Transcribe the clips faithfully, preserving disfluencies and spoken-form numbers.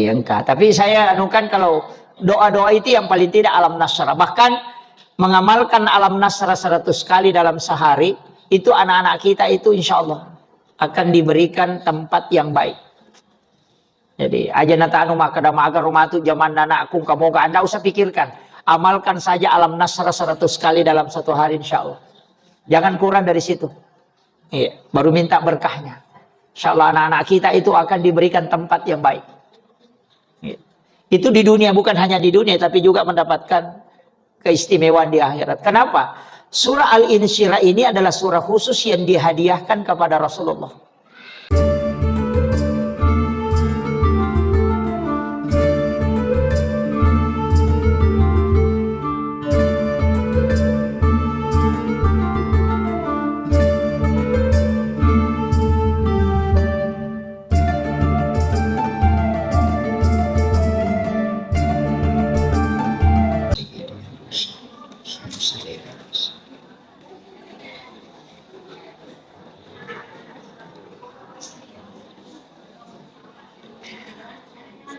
Iya, engka. Tapi saya anukan kalau doa-doa itu yang paling tidak alam nasrah. Bahkan mengamalkan alam nasrah seratus kali dalam sehari, itu anak-anak kita itu insya Allah akan diberikan tempat yang baik. Jadi, aja natanu makkeda maga rumah tu zaman anakku, kamoga anda usah pikirkan. Amalkan saja alam nasrah seratus kali dalam satu hari, insya Allah. Jangan kurang dari situ. Iya, baru minta berkahnya. Insya Allah anak-anak kita itu akan diberikan tempat yang baik. Iya. Itu di dunia, bukan hanya di dunia, tapi juga mendapatkan keistimewaan di akhirat. Kenapa? Surah Al-Insyirah ini adalah surah khusus yang dihadiahkan kepada Rasulullah.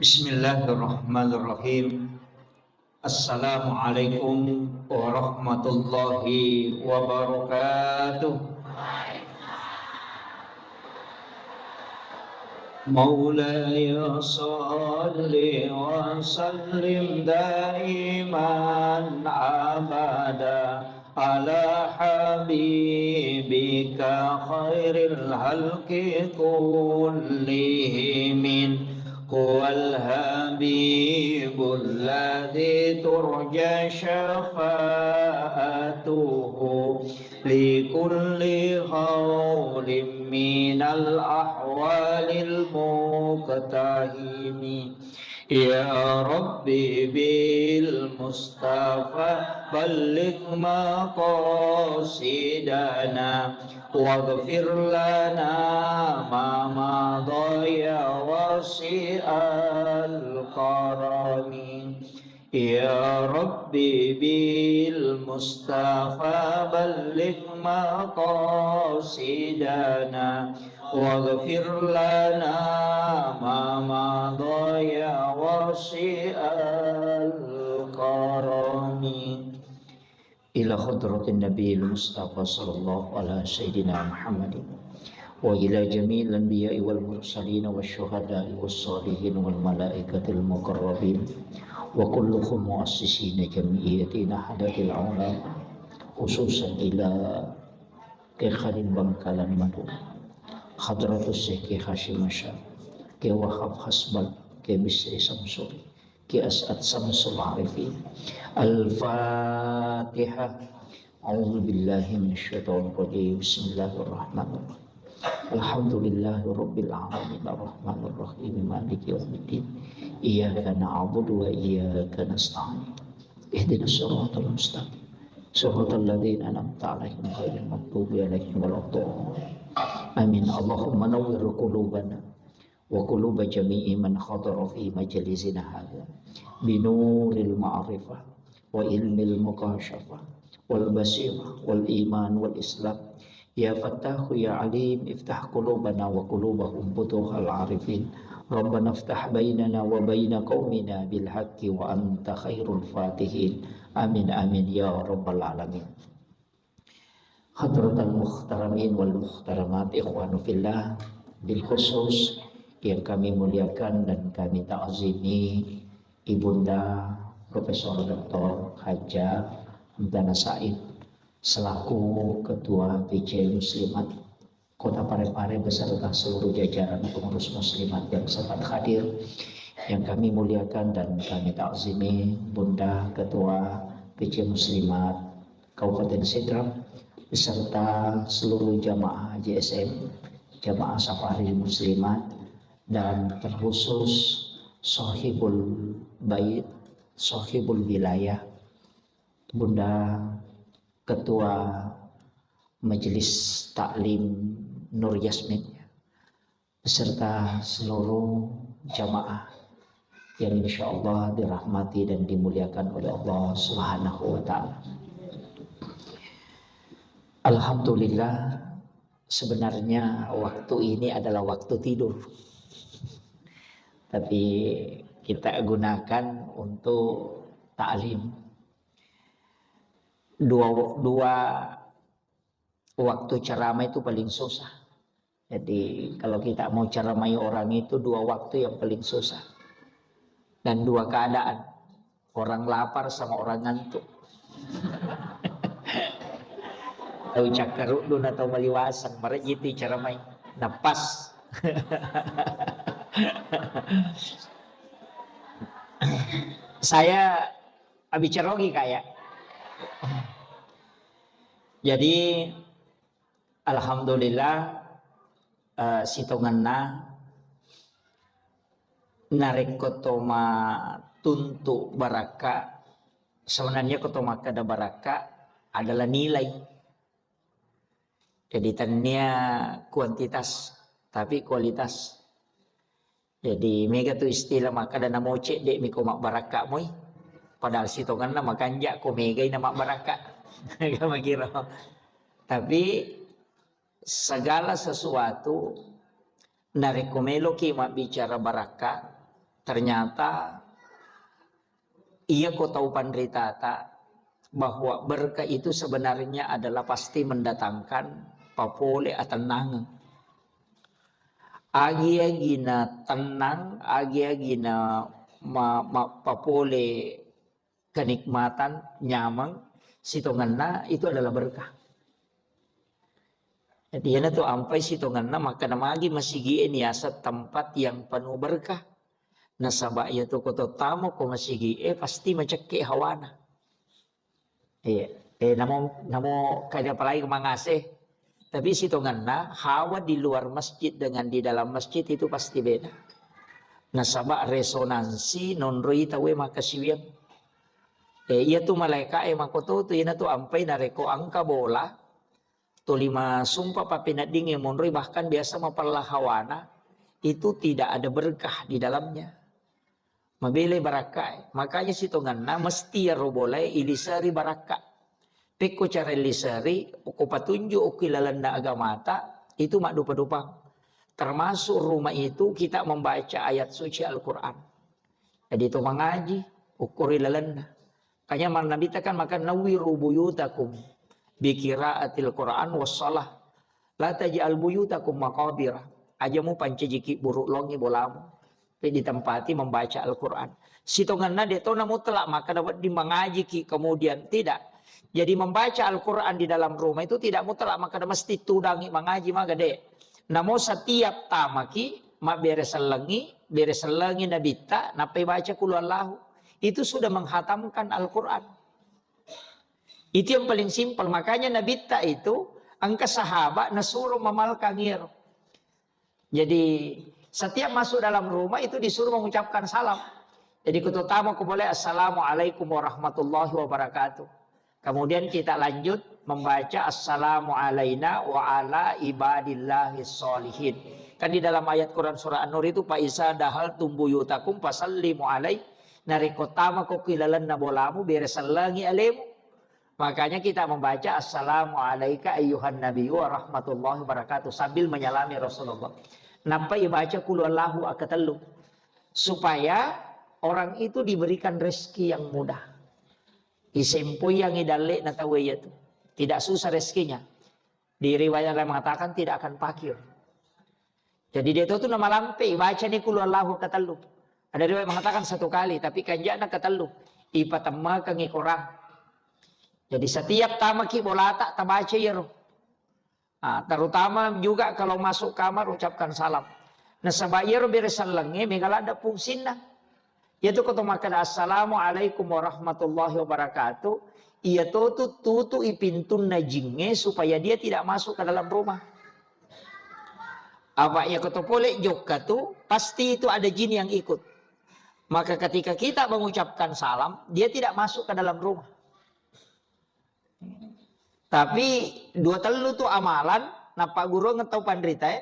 Bismillahirrahmanirrahim. Assalamualaikum warahmatullahi wabarakatuh. مولاي صل وسلم دائما أبدا على حبيبك خير الخلق كلهم. هو الحبيب الذي ترجى شفاعته لكل هول من الأهوال مقتحم. يا رب بالمصطفى بلغ مقاصدنا واغفر لنا ما مضى يا واسع الكرم. يا رب بالمصطفى بلغ مقاصدنا واغفر لنا ما مضى يا واسع الكرم. إلى حضرة النبي المصطفى صلى الله على سيدنا محمد وإلى جميع الأنبياء والمرسلين والشهداء والصالحين والملائكة المقربين وكلهم مؤسسين جمعية نهضة العلماء، خصوصا إلى Kiai Khalil Bangkalan Madura, Hadratus Syekh Kiai Hasyim Asy'ari, Kiai Wahab Hasbal, Kiai Bisri Samsuri, Kiai As'ad Samsul Arifin. Al-Fatihah. أعوذ بالله من الشيطان الرجيم. بسم الله الرحمن الرحيم. الحمد لله رب العالمين. الرحمن الرحيم. مالك يوم الدين. إياك نعبد وإياك نستعين. اهدنا الصراط المستقيم. صراط الذين أنعمت عليهم غير المغضوب عليهم ولا الضالين. آمين. اللهم نور قلوبنا وقلوب جميع من حضر في مجلسنا هذا بنور المعرفة وعلم المكاشفة والبصيرة والإيمان والإسلام. يا فتاح يا عليم افتح قلوبنا وقلوبهم فتوح العارفين. ربنا افتح بيننا وبين قومنا بالحق وأنت خير الفاتحين. آمين آمين يا رب العالمين. Hadratal muhtaramin wal muhtaramat, ikhwanu fillah, bil khusus yang kami muliakan dan kami ta'zimi Ibunda Profesor Doktor Hajjah Hamdana Said selaku Ketua P C Muslimat Kota Parepare beserta seluruh jajaran pengurus muslimat yang sempat hadir, yang kami muliakan dan kami ta'zimi, Bunda Ketua P C Muslimat Kabupaten Sidrap, beserta seluruh jamaah J S M, jamaah Safari Muslimat, dan terkhusus Sohibul Bait, Sohibul Wilayah, Bunda Ketua Majelis Taklim Nur Yasmin, beserta seluruh jamaah yang insya Allah dirahmati dan dimuliakan oleh Allah Subhanahu wa Ta'ala. Alhamdulillah, sebenarnya waktu ini adalah waktu tidur. Tapi kita gunakan untuk ta'lim. Dua, dua waktu ceramah itu paling susah. Jadi kalau kita mau ceramai orang itu dua waktu yang paling susah. Dan dua keadaan. Orang lapar sama orang ngantuk. Tau cakkaruddu na tau maliwaseng, marejiti ceramai. Napas. Saya abicarogi kaya. Jadi alhamdulillah, eh, sitongenna narekko to matuntu barakka, sebenarnya ko to makkeda barakka adalah nilai. Jadi tennia kuantitas, tapi kualitas. Jadi mega tu istilah makkeda namo cedde mi ko mabbarakka moi. Padahal sitongenna makanja ko megai na mabbarakka. Kira-kira. Tapi segala sesuatu narekko meloki mabbicara barakka, ternyata iya ko tau panritata bahwa berkah itu sebenarnya adalah pasti mendatangkan papole atennangeng. Agi-agi na tennang, agi-agi na ma-, ma-, papole kenikmatan, nyameng, sitongenna itu adalah berkah. Jadi, iyana tu ampai sitongenna makkeda magi masigi e niaseng tempat yang penuh berkah. Nasaba iya tu ko to tamo ko masigi e pasti macekke hawana. Iya. Eh, namo, namo kada apalagi mangase. Tapi sitongenna hawa di luar masjid dengan di dalam masjid itu pasti beda. Nasaba resonansi nonroi tauwe makkasiwiang. Eh, iya tu malaika e makoto tu ina tu ampai narekko engka bola, tuli masumpa pappeneddingnge monroi, bahkan biasa mapella hawana, itu tidak ada berkah di dalamnya. Mabelai barakkae. Makanya sitongenna mesti iyaro bolae iliseri barakka. Pekko cara iliseri, ko patunjuk okki lalenna agamata, itu maddupa-dupang. Termasuk rumah itu kita membaca ayat suci Al-Quran. Jadi to mangaji, ukkuri lalenna. Kanya Nabitta kan maka nawwiru buyutakum bi qiraatil Quran was shalah. La taj'al buyutakum maqabira. Aja mupancajiki buruk longi bolamu. Tapi ditempati membaca Al-Quran. Sitongenna de to na mutlak maka na wedding mangajiki kemudian tidak. Jadi membaca Al-Quran di dalam rumah itu tidak mutlak maka mesti tudangi mangaji maga de. Namo setiap tamaki mabbere sellengi, bere sellengi Nabitta, nappai baca kulu Allahu. Itu sudah menghatamkan Al-Quran. Itu yang paling simpel. Makanya Nabitta itu engka sahabat nasuro mamalkang iyaro. Jadi setiap masuk dalam rumah itu disuruh mengucapkan salam. Jadi kututama ko boleh, "Assalamualaikum warahmatullahi wabarakatuh." Kemudian kita lanjut membaca, "Assalamu alaina wa ala ibadillahi sholihin." Kan di dalam ayat Quran surah An-Nur itu, "Fa iza dahaltum buyutakum fasallimu alai." Narekko tama ko ki lalenna bolamu, bere sellengi alemu. Makanya kita membaca, "Assalamu alaika ayyuhan nabiyyu wa rahmatullahi wabarakatuh," sambil menyalami Rasulullah. Nappa ibaca kulu Allahu akatellu. Supaya orang itu diberikan rezeki yang mudah. Isempoiyangi dalle'na tauwe iyatu. Tidak susah rezekinya. Di riwayat lain mengatakan tidak akan fakir. Jadi de to tu namalampe, ibacani kulu Allahu katellu. Ada riwayat mengatakan satu kali, tapi kanja'na katellu. Ipatemmakengi korang. Jadi setiap tamaki bolata, tabaca iyaro. Ah, terutama juga kalau masuk kamar, ucapkan salam. Nasaba iyaro bere sellengnge mega ladde fungsinna. Iyatu ko to makkeda, "Assalamualaikum warahmatullahi wabarakatuh." Iyatu tu tutu'i pintunna jingnge supaya dia tidak masuk ke dalam rumah. Apa iya ko to pole jokka tu, pasti itu ada jin yang ikut. Maka ketika kita mengucapkan salam, dia tidak masuk ke dalam rumah. Tapi dua tellu tu amalan, nappagguruang tau panrita, eh,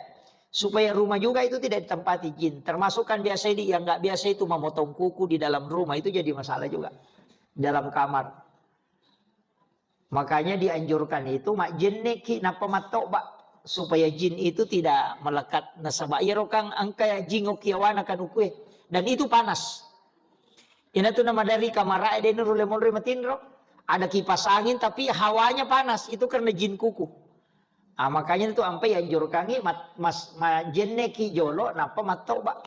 supaya rumah juga itu tidak ditempati jin. Termasuk kan biasa ini yang nggak biasa itu memotong kuku di dalam rumah, itu jadi masalah juga. Dalam kamar. Makanya dianjurkan itu majjenneki nappa mattoba supaya jin itu tidak melekat. Nasaba iyaro kan engka jin okki yawana kan ukue. Dan itu panas. Ina tu nama dari kamar e, de' nulle monro matinro. Ada kipas angin, tapi hawanya panas. Itu karena jin kuku. Ah, makanya itu ampai anjurkangi mat-, mas-, majenneki jolo, nappa mattoba.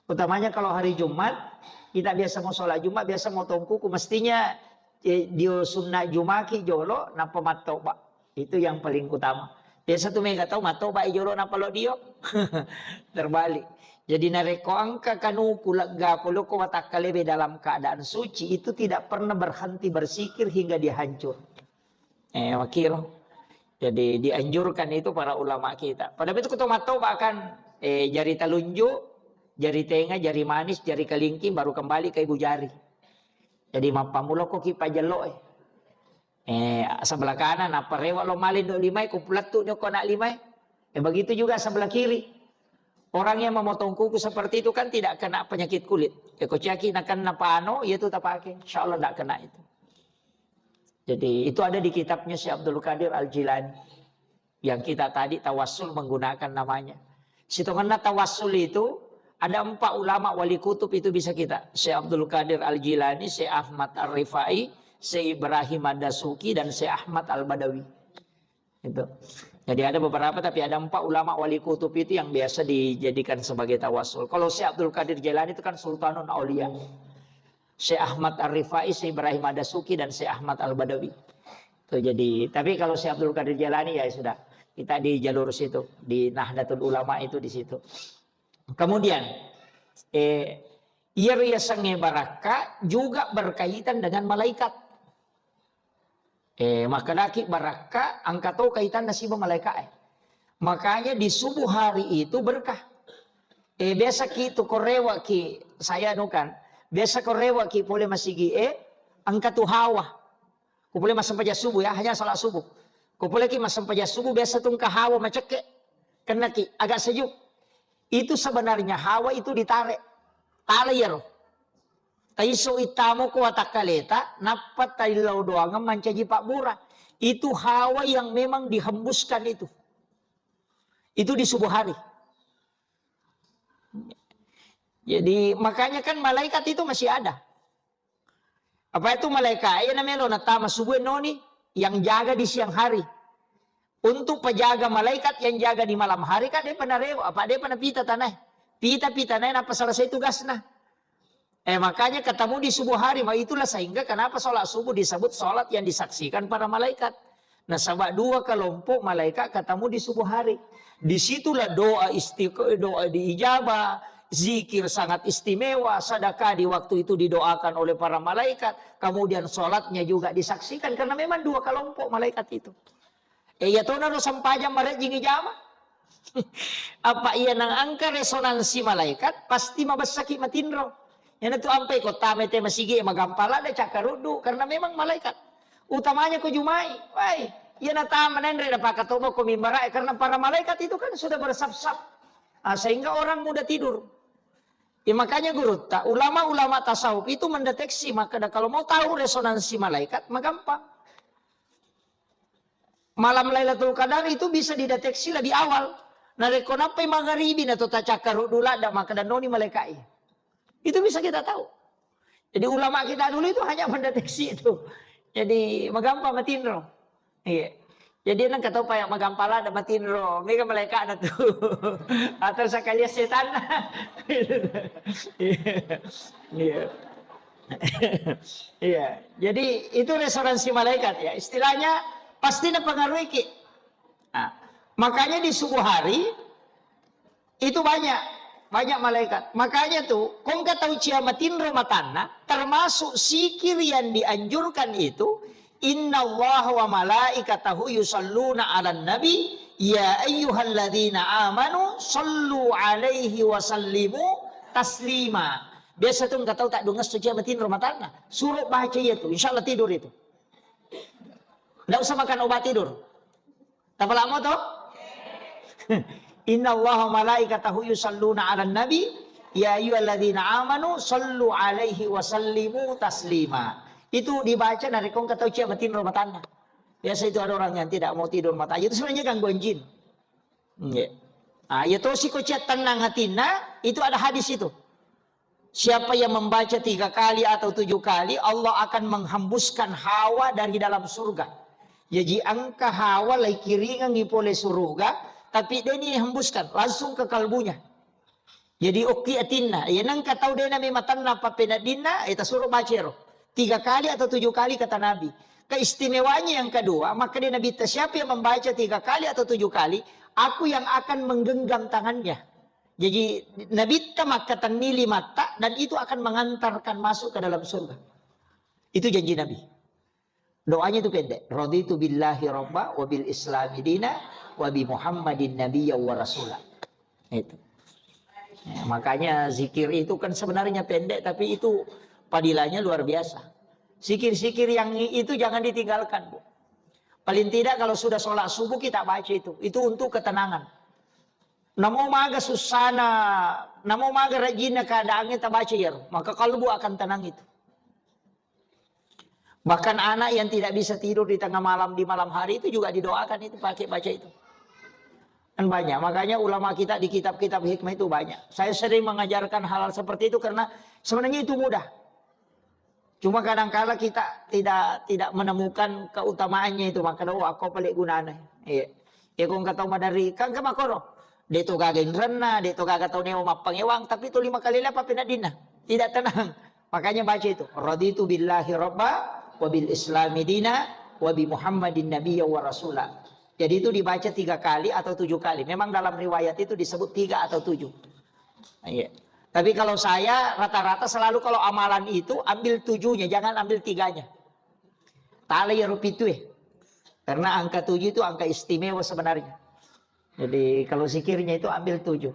Utamanya kalau hari Jumat, kita biasa mau sholat Jumat, biasa motong kuku. Mestinya, eh, dio sunna Jumaki jolo, nappa mattoba. Itu yang paling utama. Biasa tu mega tau mattoba i jolo nappa lo dio. Terbalik. Jadi narekko engka kanuku legga poloko watakkalebe dalam keadaan suci, itu tidak pernah berhenti bersikir hingga dia hancur. Eh, makiro. Jadi dianjurkan itu para ulama kita. Pada itu kita mattoba kan, eh, jari telunjuk, jari tenga, jari manis, jari kelingking, baru kembali ke ibu jari. Jadi mappammuloko ki pajello e. Eh, sebelah kanan, apa rewa lo malin do limai, ku pelettu nyoko anak limai. Eh, begitu juga sebelah kiri. Orang yang memotong kuku seperti itu kan tidak kena penyakit kulit. Eh, ko caki na kena pano, iya tu tapake. Insya Allah tidak kena itu. Jadi itu ada di kitabnya Syekh Abdul Qadir Al Jilani. Yang kita tadi tawassul menggunakan namanya. Sitongenna tawassul itu ada empat ulama wali kutub itu bisa kita. Syekh Abdul Qadir Al Jilani, Syekh Ahmad Ar Rifai, Syekh Ibrahim Ad Dasuki, dan Syekh Ahmad Al Badawi. Itu. Jadi ada beberapa, tapi ada empat ulama wali kutub itu yang biasa dijadikan sebagai tawassul. Kalau Syekh Abdul Qadir Jailani itu kan Sultanun Aulia. Syekh Ahmad Ar Rifai, Syekh Ibrahim Ad Dasuki, dan Syekh Ahmad Al Badawi. Tuh, jadi, tapi kalau Syekh Abdul Qadir Jailani ya sudah, kita di jalur situ, di Nahdlatul Ulama itu di situ. Kemudian, eh, iyaro yasengnge barakka juga berkaitan dengan malaikat. Eh, makkedaki barakka engka to kaitanna siba malaika e. Makanya di subuh hari itu berkah. Eh, biasa ki tu korewa ki, saya anu kan, biasa korewa ki pole masigi e, engka tu hawa. Ko pole massempajang subuh ya, hanya salat subuh. Ko pole ki massempajang subuh biasa tu engka hawa macekke. Kennaki agak sejuk. Itu sebenarnya hawa itu ditarik. Tala iyaro. Taiso ittamo ko watakkaleta, nappa taillau doangeng mancaji pabbura. Itu hawa yang memang dihembuskan itu. Itu di subuh hari. Jadi makanya kan malaikat itu masih ada. Apa itu malaikat? Iya namelo natama subuh noni yang jaga di siang hari. Untuk penjaga malaikat yang jaga di malam hari kan dia pernah rewa, apa dia pernah pita tanah. Pita-pita naik apa selesai tugasnya. Eh, makanya ketemu di subuh hari, ma itulah sehingga kenapa sholat subuh disebut sholat yang disaksikan para malaikat. Nasaba dua kelompok malaikat ketemu di subuh hari. Disitulah doa istiq-, doa diijabah, zikir sangat istimewa, sedekah di waktu itu didoakan oleh para malaikat, kemudian sholatnya juga disaksikan karena memang dua kelompok malaikat itu. Eh, iya tona ro sempajang marejjing ijama. Apa iya nang angka resonansi malaikat, pasti mabessaki matinro. Iyana tu ampai ko tama te masigi magampang ladde cakkaruddu karena memang malaikat. Utamanya ko Jumai, wai, iyana tama nenre na pakatomo ko mimbara e karena para malaikat itu kan sudah bersaf-saf. Ah, sehingga orang mudah tidur. Ya, makanya guru, ta-, ulama-ulama tasawuf itu mendeteksi, maka kalau mau tahu resonansi malaikat, magampang. Malam Lailatul Qadar itu bisa dideteksi lebih awal. Narekko nappai mangaribi na to tacakkaruddu ladda maka danoni malaikai. Itu bisa kita tahu. Jadi ulama kita dulu itu hanya mendeteksi itu. Jadi magampang matinro. Iya. Jadi nang kata upaya magampang ladda matinro. Mega malaikana tu. Atau sekalian setan. Iya. Iya. Iya, jadi itu resonansi malaikat ya. Istilahnya pasti mempengaruhi ki. Nah, makanya di subuh hari itu banyak, banyak malaikat. Makanya tuh, kong kata ucia matinro matanna, termasuk zikir yang dianjurkan itu, innallaha wa malaikatahu yusalluna 'alan nabi, ya ayyuhalladzina amanu sallu 'alaihi wa sallimu taslima. Biasa tu engka tau taddungesso cia matinro matanna. Suruh baca iya tu, insya Allah tidur itu. Ndak usah makan obat tidur. Tapalamo to? Inna Allaha malaikatahu yusalluna 'alan nabi, ya ayyuhalladzina amanu sallu 'alaihi wa sallimu taslima. Itu dibaca narekko engka tau cia matinro matanna. Biasa itu ada orang yang tidak mau tidur mata. Itu sebenarnya gangguan jin. Nggih. Ah, iya tosi ko cia tenang hatinna, itu ada hadis itu. Siapa yang membaca tiga kali atau tujuh kali, Allah akan menghembuskan hawa dari dalam surga. Jaji engka hawa laikiringengngi pole suruga, tapi de' ni hembuskan, langsung ke kalbunya. Jadi okki atinna, ya nengka tau de' nami matanna pappeneddinna, eh, tasuro baca ero. Tiga kali atau tujuh kali kata Nabi. Keistimewanya yang kedua, maka dia Nabi, siapa yang membaca tiga kali atau tujuh kali, aku yang akan menggenggam tangannya. Jadi Nabitta makkatenni limatta dan itu akan mengantarkan masuk ke dalam surga. Itu janji Nabi. Doanya itu pendek. Raditu billahi rabba wa bil islami dina wa bi Muhammadin nabiyya wa rasula. Itu. Ya, makanya zikir itu kan sebenarnya pendek, tapi itu padilanya luar biasa. Zikir-zikir yang i-, itu jangan ditinggalkan, Bu. Paling tidak kalau sudah sholat subuh kita baca itu. Itu untuk ketenangan. Namo maga sussana, namo maga rajinna keadaannya, tabaca iyaro, maka kalbu akan tenang itu. Bahkan anak yang tidak bisa tidur di tengah malam, di malam hari itu juga didoakan itu pakai baca itu. Kan banyak. Makanya ulama kita di kitab-kitab hikmah itu banyak. Saya sering mengajarkan hal-hal seperti itu karena sebenarnya itu mudah. Cuma kadangkala kita tidak, tidak menemukan keutamaannya itu, maka, "Oh, aku apa lek gunanya?" Iya. Ya, kau nggak tahu madari, kan ke makoro. Dia tu gaga indrenna, dia tu gaga tahu nyawa mappangewang, tapi tu lima kali lepa penadina. Tidak tenang. Makanya baca itu, "Raditu billahi rabba wa bil islami dina wa bi Muhammadin nabiyya wa rasula." Jadi itu dibaca tiga kali atau tujuh kali. Memang dalam riwayat itu disebut tiga atau tujuh. Iya. Tapi kalau saya rata-rata selalu kalau amalan itu ambil tujuhnya, jangan ambil tiganya. Tala ya rupitu eh. Karena angka tujuh itu angka istimewa sebenarnya. Jadi kalau zikirnya itu ambil tujuh.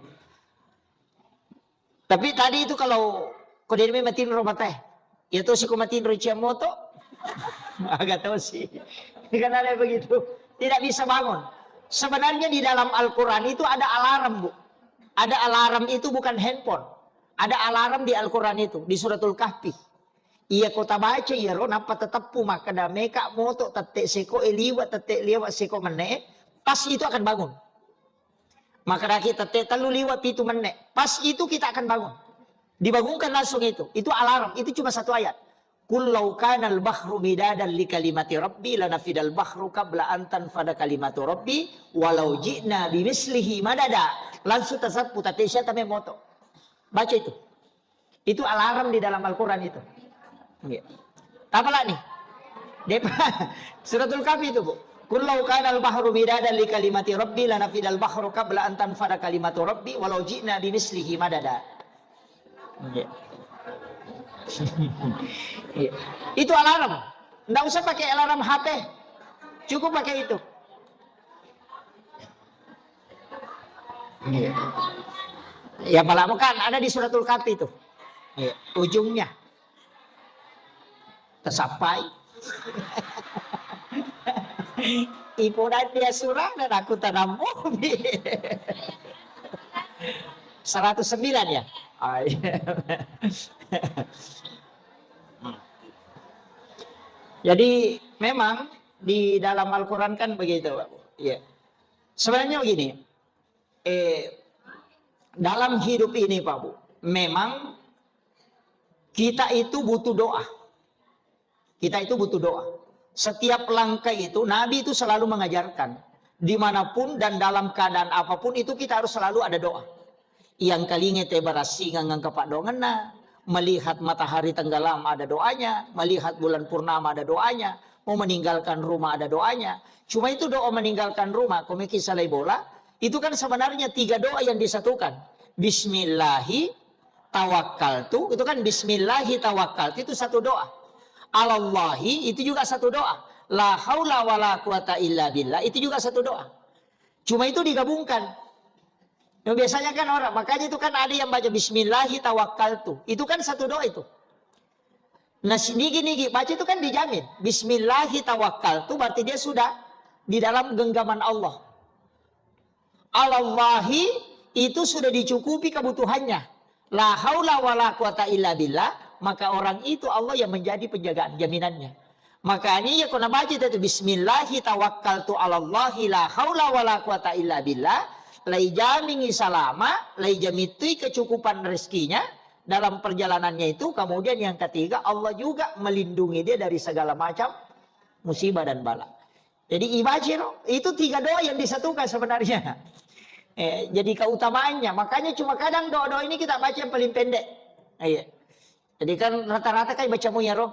Tapi tadi itu kalau kau dari matinro mata eh. Ya tosi ko matinro ciang moto. Agak tosi. Kan ada begitu. Tidak bisa bangun. Sebenarnya di dalam Al-Quran itu ada alarm, Bu. Ada alarm itu bukan handphone. Ada alarm di Al-Quran itu, di Suratul Kahfi. Iya ko tabaca iyaro, nappa tateppu makkeda meka moto tette seko e liwa, tette liwa seko menne, pas itu akan bangun. Makkedaki tette tellu liwa pitu menne, pas itu kita akan bangun. Dibangunkan langsung itu. Itu alarm, itu cuma satu ayat. "Qul law kana al-bahru midadan li kalimati rabbi lanafidal bahru qabla an tanfada kalimatu rabbi walau ji'na bimislihi madada." Langsung tasappu, tette sia tame moto. Baca itu. Itu alarm di dalam Al-Quran itu. Iya. Apa lagi? Depa Suratul Kahfi itu, Bu. "Qul law kana al-bahru midadan li kalimati rabbi lanafidal bahru qabla an tanfada kalimatu rabbi walau ji'na bimislihi madada." Iya. Iya. Itu alarm. Nggak usah pakai alarm H P. Cukup pakai itu. Iya. Ya, malah bukan, ada di Suratul Kahfi itu. Iya. Ujungnya. Tersapai. Ipo dan dia surah dan aku tanam mobil. Seratus sembilan ya? Ah, iya. Jadi memang di dalam Al-Quran kan begitu, Pak Bu. Iya. Sebenarnya begini, eh, dalam hidup ini, Pak Bu, memang kita itu butuh doa. Kita itu butuh doa. Setiap langkah itu, Nabi itu selalu mengajarkan, dimanapun dan dalam keadaan apapun itu kita harus selalu ada doa. Yang kalinga te barassingeng engka paddoangenna, melihat matahari tenggelam ada doanya, melihat bulan purnama ada doanya, mau meninggalkan rumah ada doanya. Cuma itu doa meninggalkan rumah, komeki salai bola, itu kan sebenarnya tiga doa yang disatukan. Bismillahi tawakkaltu, itu kan bismillahi tawakkaltu, itu satu doa. Alallahi, itu juga satu doa. La haula wala quwata illa billah, itu juga satu doa. Cuma itu digabungkan. Nah, biasanya kan orang, makanya itu kan ada yang baca bismillahi tawakkaltu. Itu kan satu doa itu. Nah, si nigi-nigi baca itu kan dijamin. Bismillahi tawakkaltu, berarti dia sudah di dalam genggaman Allah. Alallahi, itu sudah dicukupi kebutuhannya. La haula wala quwata illa billah, maka orang itu Allah yang menjadi penjagaan, jaminannya. Makanya ya kona baca itu, "Bismillahi tawakkaltu alallahi la haula wala quwata illa billah", lai jamingi salama, lai jamittui kecukupan rezekinya, dalam perjalanannya itu, kemudian yang ketiga, Allah juga melindungi dia dari segala macam musibah dan bala. Jadi, ibaciro, itu tiga doa yang disatukan sebenarnya. Eh, jadi keutamaannya, makanya cuma kadang doa-doa ini kita baca yang paling pendek. Iya. Jadi kan rata-rata kai baca mui iyaro.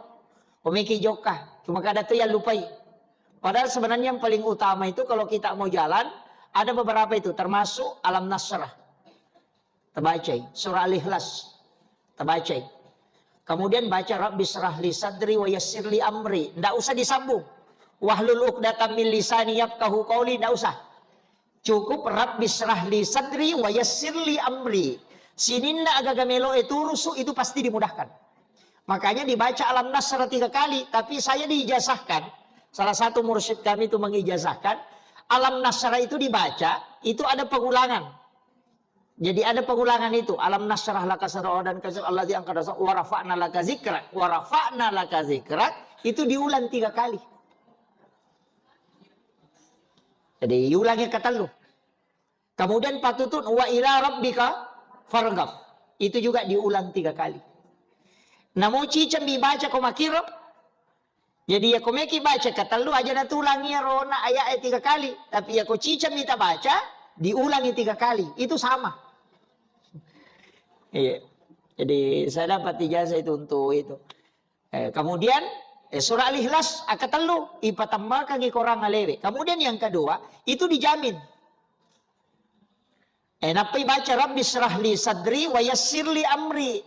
Komeki jokka, cuma kada tu yang lupai. Padahal sebenarnya yang paling utama itu kalau kita mau jalan, ada beberapa itu, termasuk Alam Nasrah. Tabacai. Surah Al-Ikhlas. Tabacai. Kemudian baca Rabbi syrah li sadri wa yassir li amri. Ndak usah disambung. Wahlul uqdatam min lisani yafqahu qauli, ndak usah. Cukup Rabbi syrah li sadri wa yassir li amri. Sininna agaga melo e turusu itu pasti dimudahkan. Makanya dibaca Alam Nasrah tiga kali, tapi saya diijazahkan. Salah satu mursyid kami itu mengijazahkan, Alam Nasrah itu dibaca, itu ada pengulangan. Jadi ada pengulangan itu, alam nasyrah laka sadrak, dan kasir alladzi anqadha zahrak, wa rafa'na laka zikrak, wa rafa'na laka zikrak, itu diulang tiga kali. Jadi diulangi ketellu. Kemudian patutun wa ila rabbika farghab. Itu juga diulang tiga kali. Namo ciceng mi baca ko makkiro, jadi, ya, ko meki baca ketellu aja natulang iyaro na ayat e tiga kali. Tapi ya ko ciceng mi tabaca, diulangi tiga kali. Itu sama. Iya. Jadi, saya dapat ijazah itu untuk itu. Eh, kemudian, eh, surah Al-Ikhlas, ah, ketellu, ipatemmekeng i korang alewe. Kemudian yang kedua, itu dijamin. Eh, nappai baca, "Rabbi syrah li sadri wa yassir li amri."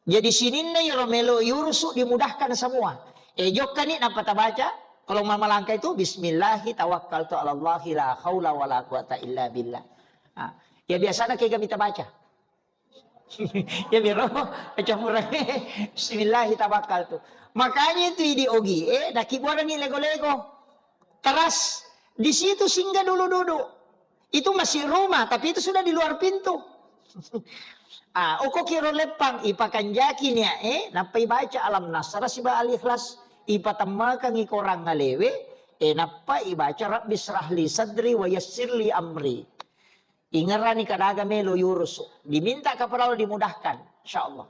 Jadi sininna iyaro melo iurusu dimudahkan semua. Eh, jokkani nappa tabaca, kalau mamalangka itu, "Bismillahi tawakkaltu ala Allahi la haula wa la quwata illa billah." Ah, ya biasana kega mita baca. Ya miro, campurang. Bismillahi tawakkaltu. Makanya itu idi ogi, eh, nakibuarangi lego-lego. Teras, di situ singgah dulu duduk. Itu masih rumah, tapi itu sudah di luar pintu. Ah, oko kiro leppang, ipakanjaki nia, eh, nappai baca Alam Nasrah siba Al-Ikhlas, ipatemmekeng i korang alewe, eh, nappa ibaca Rabbi syrah li sadri wa yassir li amri. Ingerani kadaga melo yurusu. Diminta kapalalo dimudahkan, insyaallah.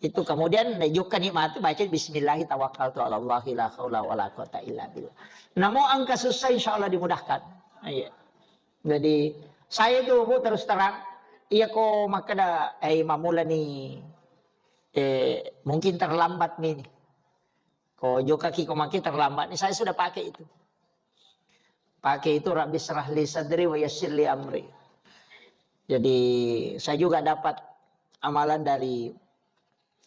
Itu kemudian, eh, jokka nikmati, baca, "Bismillahi tawakkaltu ala Allahi la haula wa la quwata illa billah." Namo engka susah, insya Allah dimudahkan. Iya. Jadi, saya itu, Bu, terus terang, iya ko makkeda, eh, mammulani, eh, mungkin terlambat mi ini. Ko jokkaki ko maki terlambat ni, saya sudah pakai itu. Pakai itu, "Rabbi syrah li sadri wa yassir li amri." Jadi, saya juga dapat amalan dari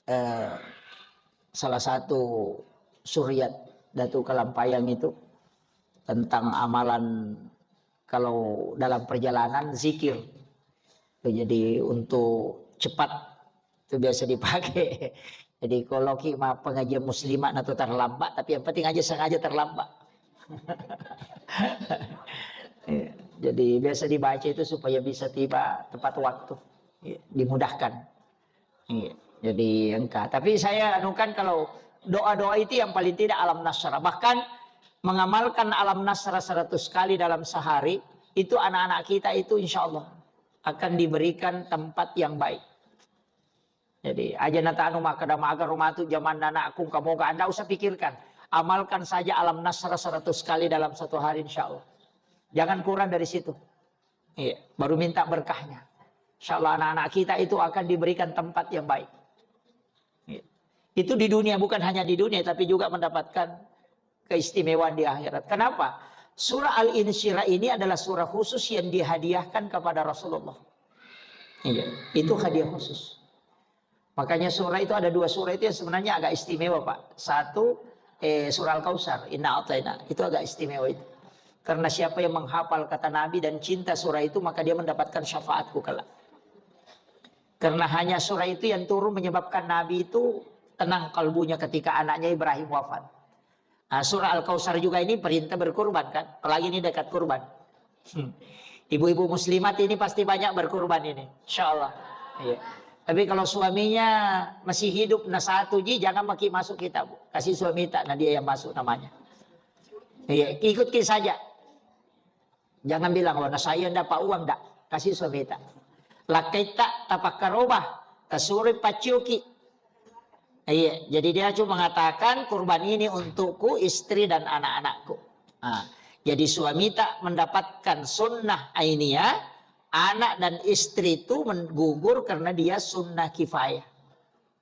eh, salah satu suriat Datu Kalampayang itu tentang amalan kalau dalam perjalanan zikir. Jadi untuk cepat itu biasa dipakai. Jadi kalau ki ma pengajian muslimat atau terlambat, tapi yang penting aja sengaja terlambat. Iya. Jadi biasa dibaca itu supaya bisa tiba tepat waktu. Iya, dimudahkan. Iya, jadi engka. Tapi saya anukan kalau doa-doa itu yang paling tidak alam nasrah. Bahkan mengamalkan alam nasrah seratus kali dalam sehari, itu anak-anak kita itu insya Allah akan diberikan tempat yang baik. Jadi, aja natanu makkeda maga rumah tu zaman anakku kamoga, anda usah pikirkan. Amalkan saja alam nasrah seratus kali dalam satu hari, insya Allah. Jangan kurang dari situ. Iya, baru minta berkahnya. Insya Allah anak-anak kita itu akan diberikan tempat yang baik. Iya. Itu di dunia, bukan hanya di dunia, tapi juga mendapatkan keistimewaan di akhirat. Kenapa? Surah Al-Insyirah ini adalah surah khusus yang dihadiahkan kepada Rasulullah. Iya, itu hadiah khusus. Makanya surah itu ada dua surah itu yang sebenarnya agak istimewa, Pak. Satu, eh, surah Al-Kautsar, Inna A'thaina. Itu agak istimewa itu. Karena siapa yang menghafal kata Nabi dan cinta surah itu, maka dia mendapatkan syafaatku kelak. Karena hanya surah itu yang turun menyebabkan Nabi itu tenang kalbunya ketika anaknya Ibrahim wafat. Nah, surah Al-Kautsar juga ini perintah berkurban kan, apalagi ini dekat kurban. Hmm. Ibu-ibu muslimat ini pasti banyak berkurban ini, insya Allah. Iya. Tapi kalau suaminya masih hidup, nah satu ji, jangan maki masuk kita, Bu. Kasih suami tak, nah dia yang masuk namanya. Iya, ikutki saja. Jangan bilang, "Oh, nah saya ndak dapat uang," ndak. Kasih suami tak. Lakai tak tapakkaroba. Kasuro paccioki. Iya, jadi dia cuma mengatakan, "Kurban ini untukku, istri dan anak-anakku." Nah, jadi suami tak mendapatkan sunnah ainiyah, anak dan istri itu men-, gugur karena dia sunnah kifayah.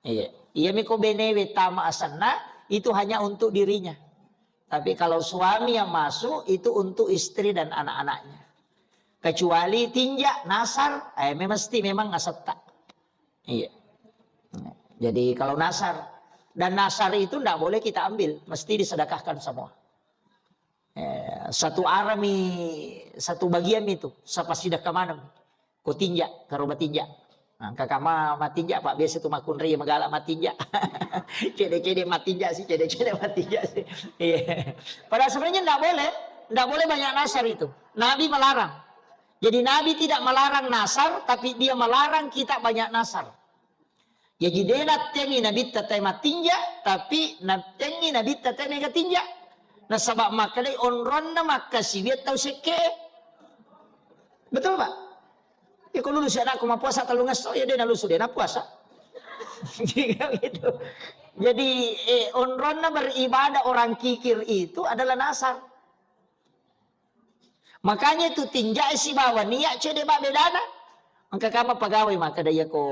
Iya. Iya miko benewe tama asenna, itu hanya untuk dirinya. Tapi kalau suami yang masuk, itu untuk istri dan anak-anaknya. Kecuali tinja, nasar, eh, me-, mesti memang asetta. Iya. Jadi kalau nasar, dan nasar itu ndak boleh kita ambil, mesti disedekahkan semua. Eh, satu arami, satu bagian itu, sapa sidekka maneng. Ko tinja, karoba tinja. Nah, kakak ma, matinja, Pak, biasa tu makkunrai magala matinja. Cede-cede matinja sih, cede-cede matinja sih. Iya. Padahal sebenarnya ndak boleh, ndak boleh banyak nasar itu. Nabi melarang. Jadi Nabi tidak melarang nasar, tapi dia melarang kita banyak nasar. Jaji de nattengi Nabitta tae matinja, tapi nattengi Nabitta tae mega tinja. Nasaba makkedai onronna makkasiwiang tau sekke. Betul, Pak? Ya, ko lulusi anakku mappuasa tellungesso, ya de nalusu, de napuasa. Gitu. Jadi, eh, onronna beribadah orang kikir itu adalah nasar. Makanya itu tinjae sibawa niat cede ba bedana. Engka kama pegawai makkeda, "Iya ko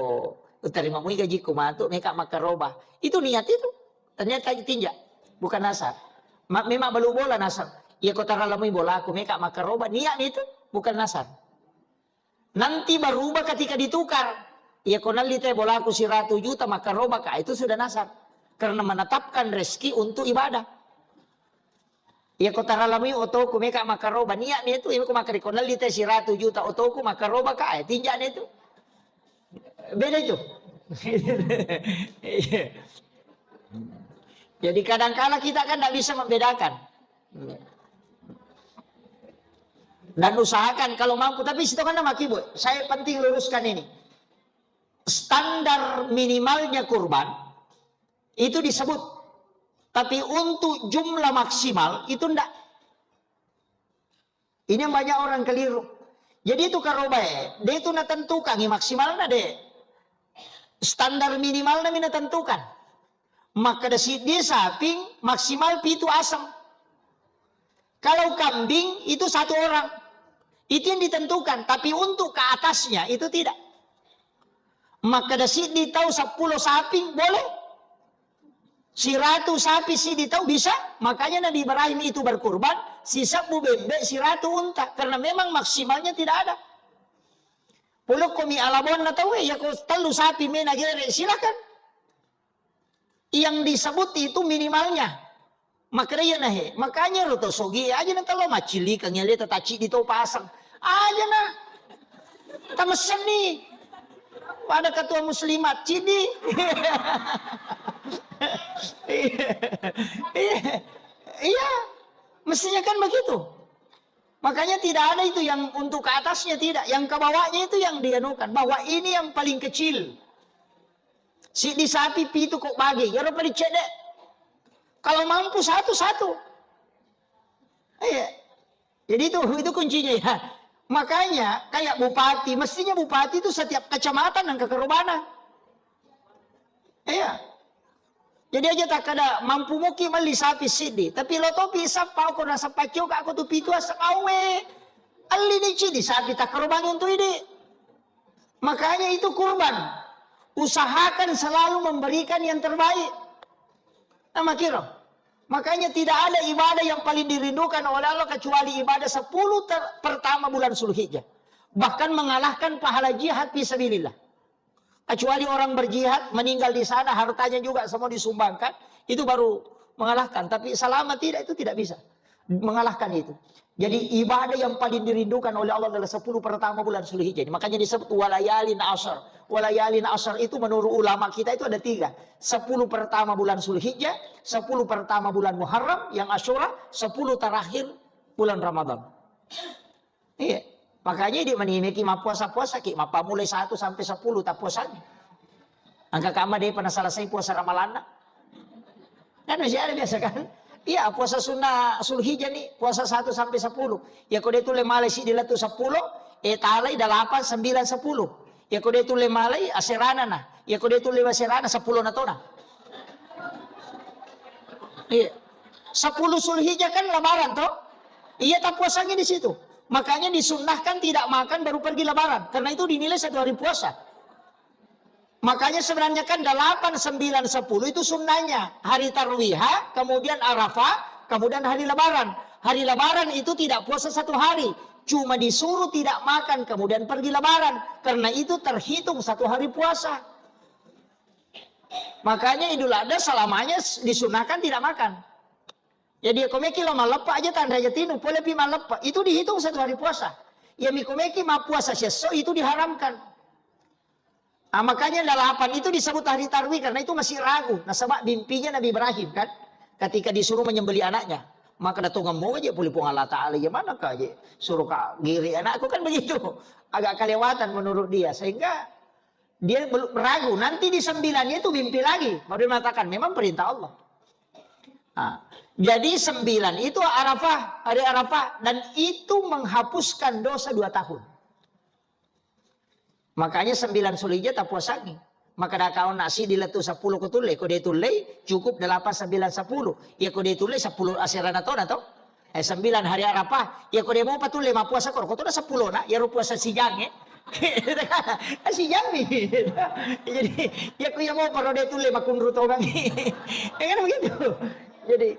utarima mui gajiku matu, meka makkaroba." Itu niat itu. Ternyata itu tinja, bukan nasar. Ma-, memang balu bola nasar. "Iya ko taralamui bolaku, meka makkaroba." Niat itu, bukan nasar. Nanti berubah ketika ditukar. "Iya ko nalli te bolaku siratu juta, makkaroba ka." Itu sudah nasar. Karena menetapkan rezeki untuk ibadah. Iya ko taralamui otoku, meka makkaroba. Niat mi itu, iya ko makkeda ko nalli te siratu juta otoku, makkaroba ka, eh, tinjane itu. Beda itu. Jadi kadangkala kita kan ndak bisa membedakan. Dan usahakan kalau mampu, tapi situ kan nama keyboard. Saya penting luruskan ini. Standar minimalnya kurban itu disebut. Tapi untuk jumlah maksimal itu ndak. Ini yang banyak orang keliru. Jadi itu karobae, de itu natentukangi maksimalna de. Standar minimalna mi natentukan. Makkeda siddi saping maksimal pitu aseng. Kalau kambing itu satu orang. Itu yang ditentukan, tapi untuk ke atasnya itu tidak. Makkeda siddi tau seppulo saping boleh. Siratu sapi siddi tau bisa. Makanya Nabi Ibrahim itu berkurban, sisebbu bembe, siratu unta. Karena memang maksimalnya tidak ada. Pulokkomi alabonna tauwe, ya ko tellu sapi mena gere, silakan. Yang disebut itu minimalnya. Makkeda iya nahe, makanya ro to sogi aja na telo macillikang aleta tacciddi to pasang. Aja na. Tamessenni. Pada ketua muslimat, ciddi. Iya. Iya. Iya. Mestinya kan begitu. Makanya tidak ada itu yang untuk ke atasnya, tidak. Yang ke bawahnya itu yang dianukan. Bahwa ini yang paling kecil. Siddi sapi pitu ko bagi, iyaro paling cedde. Kalau mampu satu, satu. Iya. Jadi itu, itu kuncinya ya. Makanya kayak bupati, mestinya bupati itu setiap kecamatan nang kekerubana. Iya. Jadi aja tak ada mampu muki meli sapi siddi. Tapi lo topi sappa ko na sappa cioka ko tu pitu asa awe. Alli ni cidi sapi tak kerubang untuk ini. Makanya itu kurban. Usahakan selalu memberikan yang terbaik. Nah, makiro. Makanya tidak ada ibadah yang paling dirindukan oleh Allah kecuali ibadah sepuluh ter-, pertama bulan Zulhijjah. Bahkan mengalahkan pahala jihad fi sabilillah. Kecuali orang berjihad, meninggal di sana, hartanya juga semua disumbangkan, itu baru mengalahkan. Tapi selama tidak, itu tidak bisa mengalahkan itu. Jadi ibadah yang paling dirindukan oleh Allah adalah sepuluh pertama bulan Zulhijjah. Makanya disebut walayalin asar. Walayalin asar itu menurut ulama kita itu ada tiga. Sepuluh pertama bulan Zulhijjah, sepuluh pertama bulan Muharram yang Asyura, sepuluh terakhir bulan Ramadan. Iya. Makanya dia menimeki mappuasa-puasa ki, mappamulai satu sampai sepuluh tak puasanya. Angka kama dia pernah selesai puasa Ramalanna. Kan masih ada biasa kan? Iya, puasa sunnah Zulhijjah nih, puasa satu sampai sepuluh. Ya ko dia tulle malai siddi lettu sepuluh, eh talai delapan, sembilan, sepuluh. Ya ko dia tulle malai aserana nah. Iya ko de' tulle maserana seppulo na tona. Iya. Sepuluh Zulhijjah kan Lebaran toh? Iya, tapuasangi di situ. Makanya disunnahkan tidak makan baru pergi Lebaran. Karena itu dinilai satu hari puasa. Makanya sebenarnya kan delapan, sembilan, sepuluh itu sunnahnya. Hari Tarwiha, kemudian Arafah, kemudian hari Lebaran. Hari Lebaran itu tidak puasa satu hari. Cuma disuruh tidak makan, kemudian pergi Lebaran. Karena itu terhitung satu hari puasa. Makanya Idul Adha selamanya s-, disunahkan tidak makan. Jadi, ko meki lo malleppa aja tanra jatinu, pole pi malleppa. Itu dihitung satu hari puasa. Ya, mi ko meki mappuasa siesso itu diharamkan. Ah, makanya delapan itu disebut hari Tarwih karena itu masih ragu. Nasaba mimpinya Nabi Ibrahim kan, ketika disuruh menyembelih anaknya. Maka datang mau aja pulih Puang Allah Ta'ala, ya mana kah aja suruh kak giri anakku kan begitu. Agak kelewatan menurut dia. Sehingga dia belum ragu. Nanti di sembilannya itu mimpi lagi. Baru dia mengatakan, memang perintah Allah. Nah, jadi sembilan itu Arafah, hari Arafah. Dan itu menghapuskan dosa dua tahun. Makanya sembilan Zulhijjah tapuasangi. Maka dah kau nasi diletu sepuluh ko tulle, ko de' tulle, cukup delapan, sembilan, sepuluh. Ya ko de' tulle sepuluh aserana tona toh. Eh, sembilan hari Arafah. Ya ko de' mopa tulle mappuasa koro, ko tona sepuluh na, ya ro puasa sijang, eh. Sijang nih. Jadi, ya ko ya mopa ro de' tulle makunru tongang. Ya kan begitu. Jadi,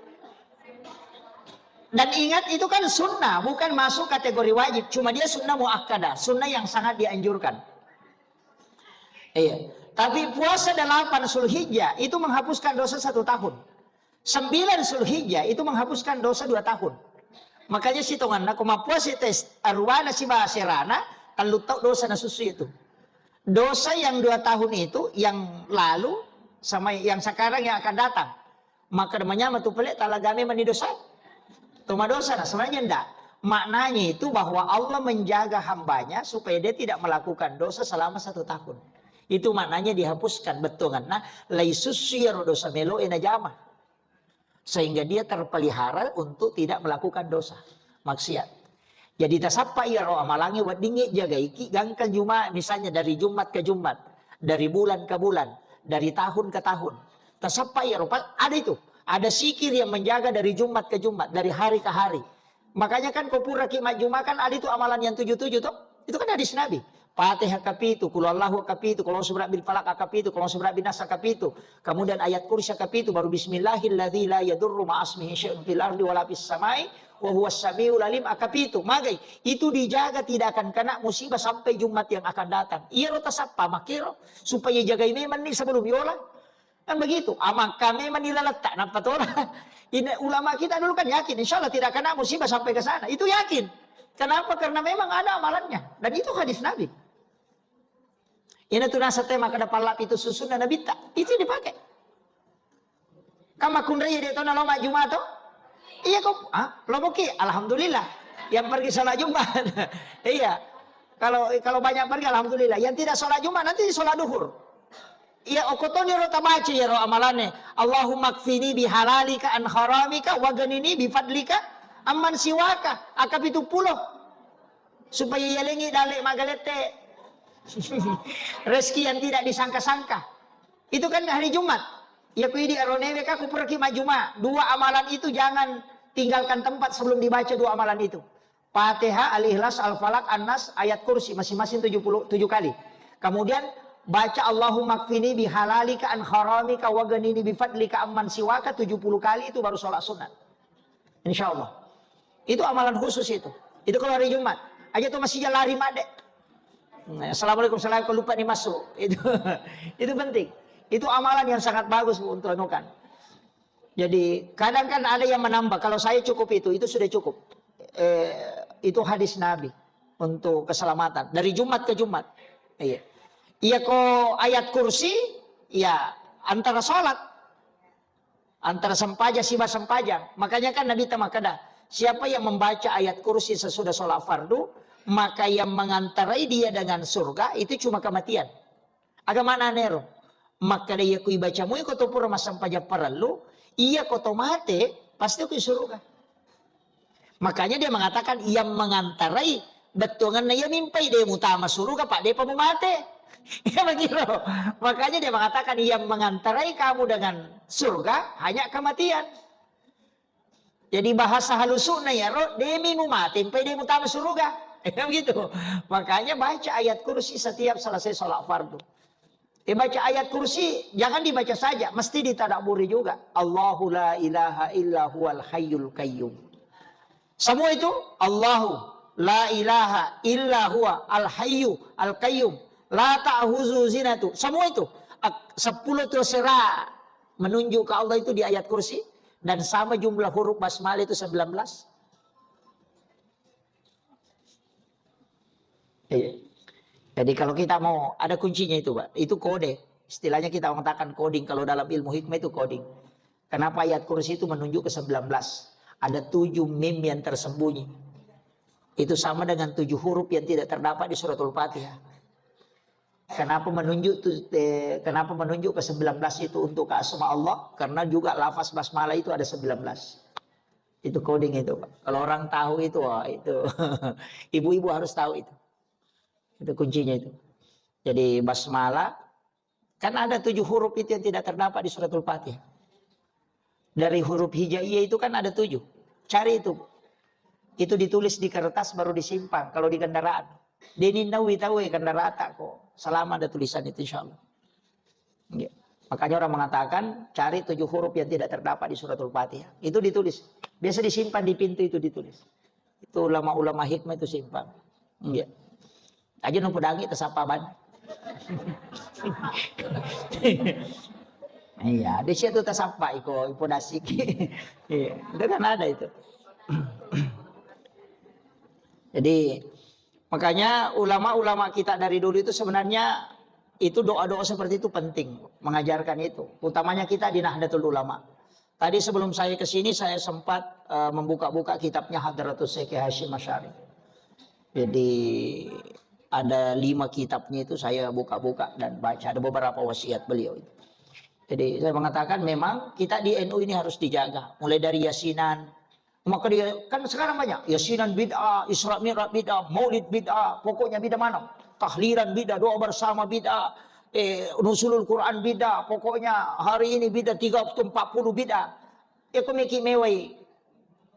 dan ingat, itu kan sunnah, bukan masuk kategori wajib. Cuma dia sunnah muakkadah, sunnah yang sangat dianjurkan. Iya. Tapi puasa delapan Zulhijjah itu menghapuskan dosa satu tahun. Sembilan Zulhijjah itu menghapuskan dosa dua tahun. Makanya sitonganna, ko mappuasa tes aruana siba serana, tellu tau dosa nasusu itu. Dosa yang dua tahun itu, yang lalu, sama yang sekarang yang akan datang. Maka manyama tu pele talaga memang ni dosa. Toma dosa, nah, sebenarnya ndak. Maknanya itu bahwa Allah menjaga hambanya supaya dia tidak melakukan dosa selama satu tahun. Itu maknanya dihapuskan bettuanna, lai sussu iyaro dosa meloe najama. Sehingga dia terpelihara untuk tidak melakukan dosa, maksiat. Jadi tasappa iyaro amalangnge weddingnge jagaiki gangka Juma, misalnya dari Jumat ke Jumat, dari bulan ke bulan, dari tahun ke tahun. Tasappa iyaro, pa-, ada itu. Ada zikir yang menjaga dari Jumat ke Jumat, dari hari ke hari. Makanya kan ko puraki majjuma kan ada itu amalan yang tujuh-tujuh toh. Itu kan hadis Nabi. Fatihah kapitu, Qul Huwallahu kapitu, Qul A'udzu Birabbil Falaq kapitu, Qul A'udzu Birabbin Nas kapitu. Kemudian ayat kursi kapitu, baru Bismillahilladzi la yadurru ma'asmihi syai'un fil ardi wala fis samai wa huwas samiul alim kapitu. Magai, itu dijaga tidak akan kena musibah sampai Jumat yang akan datang. Iyaro tasappa makkero supaya jagai memang ni sebelum yola. Kan begitu, amakka memang ni laletta, nappa tola. Ini ulama kita dulu kan yakin, insya Allah tidak kena musibah sampai ke sana. Itu yakin. Kenapa? Karena memang ada amalannya. Dan itu hadis Nabi. Ini tuh nasa tema kada pallak itu susunna Nabi tak. Itu dipakai. Kama kunrai dia tahu nalo Jumat tuh? Iya kok, ah, lo muki, alhamdulillah. Yang pergi sholat Jumat. Iya. Kalau kalau banyak pergi, alhamdulillah. Yang tidak sholat Jumat nanti sholat duhur. Iya, okotoni ro tabaca ya ro amalane. Allahumma kfini bihalalika an haramika wa ganini bifadlika amman siwaka. Akapitu pulo. Supaya yalengi dale magalete. Rezeki yang tidak disangka-sangka. Itu kan hari Jumat. Ya ku idi aronewe ka kupuraki majuma. Dua amalan itu jangan tinggalkan tempat sebelum dibaca dua amalan itu. Fatihah, Al-Ikhlas, Al-Falaq, An-Nas, ayat kursi masing-masing tujuh puluh tujuh kali. Kemudian baca Allahumma kfini bihalalika an haramika wa ganini bifadlika amman siwaka tujuh puluh kali, itu baru sholat sunat. Insya Allah. Itu amalan khusus itu. Itu kalau hari Jumat. Aja tuh masih lari made. Nah, assalamualaikum, salam, kau lupa nih masuk. Itu itu penting. Itu amalan yang sangat bagus, Bu, untuk anukan. Jadi kadang kan ada yang menambah. Kalau saya cukup itu, itu sudah cukup. Eh, itu hadis Nabi untuk keselamatan dari Jumat ke Jumat. Iya. Iya ko ayat kursi, ya antara sholat, antara sempajang siba sempajang. Makanya kan Nabi tamakkeda, siapa yang membaca ayat kursi sesudah sholat fardu, maka yang mengantarai dia dengan surga itu cuma kematian. Aga maknana ero? Makkeda iya ku ibaca mui ko to pura massempajang parellu, iya ko to mate, pasti ko suruga. Makanya dia mengatakan yang mengantarai bettuanganna iya mimpai de mutama suruga pak depa mu mate. Ya begitu. Makanya dia mengatakan yang mengantarai kamu dengan surga hanya kematian. Jadi bahasa halusukna yaro, demi mu mati, empai demi mu tama surga. Ya begitu. Makanya baca ayat kursi setiap selesai sholat fardu. Eh, baca ayat kursi, jangan dibaca saja, mesti ditadaburi juga. Allahu la ilaha illa huwal hayyul qayyum. Semua itu, Allahu la ilaha illa huwa al hayyu al qayyum. La ta'khuzuhu sinatun. Semua itu, ak-, sepuluh tu sera menunjuk ke Allah itu di ayat kursi, dan sama jumlah huruf basmalah itu sembilan belas. Iya. Jadi kalau kita mau, ada kuncinya itu, Pak. Itu kode. Istilahnya kita mengatakan coding. Kalau dalam ilmu hikmah itu coding. Kenapa ayat kursi itu menunjuk ke sembilan belas? Ada tujuh mim yang tersembunyi. Itu sama dengan tujuh huruf yang tidak terdapat di suratul Fatihah. Kenapa menunjuk tu, eh, kenapa menunjuk ke sembilan belas itu untuk ke asma Allah? Karena juga lafaz basmalah itu ada sembilan belas. Itu coding itu, Pak. Kalau orang tahu itu, wah, itu. Ibu-ibu harus tahu itu. Itu kuncinya itu. Jadi basmalah, kan ada tujuh huruf itu yang tidak terdapat di suratul Fatihah. Dari huruf hijaiyah itu kan ada tujuh. Cari itu. Itu ditulis di kertas baru disimpan kalau di kendaraan. Deninnawi tahu ya kendaraan tak kok. Selama ada tulisan itu, insya Allah. Iya. Makanya orang mengatakan cari tujuh huruf yang tidak terdapat di suratul Fatihah. Itu ditulis. Biasa disimpan di pintu itu ditulis. Itu ulama-ulama hikmah itu simpan. Iya. Aja nu pedangi tasappa ban. Iya, di situ tasappa iko, iko dasiki. Iya, itu kan ada itu. Jadi makanya ulama-ulama kita dari dulu itu sebenarnya itu doa-doa seperti itu penting, mengajarkan itu. Utamanya kita di Nahdlatul Ulama. Tadi sebelum saya ke sini, saya sempat, eh, membuka-buka kitabnya Hadratus Syekh Hasyim Asy'ari. Jadi ada lima kitabnya itu saya buka-buka dan baca. Ada beberapa wasiat beliau itu. Jadi saya mengatakan memang kita di N U ini harus dijaga. Mulai dari yasinan. Maka dia, kan sekarang banyak. Yasinan bid'ah, Isra Mi'raj bid'ah, Maulid bid'ah, pokoknya bid'ah mana? Tahlilan bid'ah, doa bersama bid'ah, eh, nuzulul Quran bid'ah, pokoknya hari ini bid'ah tiga ratus empat puluh bid'ah. Ya, kau meki mewai.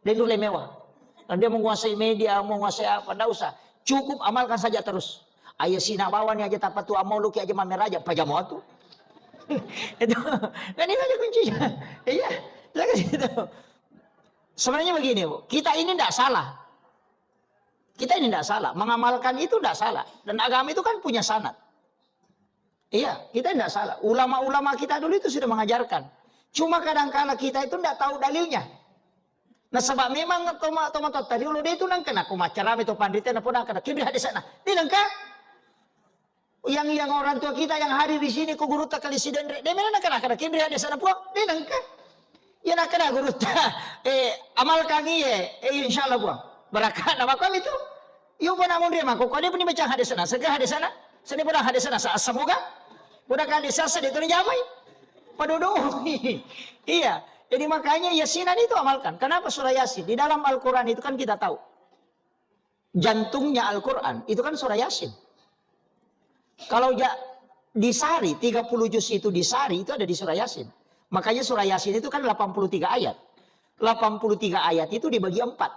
Dan dulu mewah. Dan dia menguasai media, menguasai apa, ndak usah. Cukup amalkan saja terus. Ayo sina bawani aja tapatu amoluki aja mameraja, pajamo tu. Itu, kan itu aja kuncinya. Iya, saya kan gitu. Sebenarnya begini, Bu. Kita ini ndak salah. Kita ini ndak salah. Mengamalkan itu ndak salah. Dan agama itu kan punya sanad. Iya, kita ndak salah. Ulama-ulama kita dulu itu sudah mengajarkan. Cuma kadangkala kita itu ndak tahu dalilnya. Nasaba memang toma-, tomatoatta riolo de' tu nangka nako maccarame to panrita napoda kada kenri hadesana. De' nangka. Yang, yang orang tua kita yang hadir di sini, ko gurutta kali Sidenre, de' mena nangka nako kenri hadesana Puang. De' nangka. Iya nakkeda gurutta, eh, amalkan iye, eh, insyaallah Puang. Barakatna makkami tu. Iyo pona monri mako, ko de' puni baca hadesana, sega hadesana, seni pona hadesana, sa-, semoga. Pona hadesana de' tu jamai. Padodoi. Iya. Jadi makanya Yasinan itu amalkan. Kenapa surah Yasin? Di dalam Al-Quran itu kan kita tahu. Jantungnya Al-Quran itu kan surah Yasin. Kalau ja-, disari, tiga puluh juz itu disari, itu ada di surah Yasin. Makanya surah Yasin itu kan delapan puluh tiga ayat. Delapan puluh tiga ayat itu dibagi empat.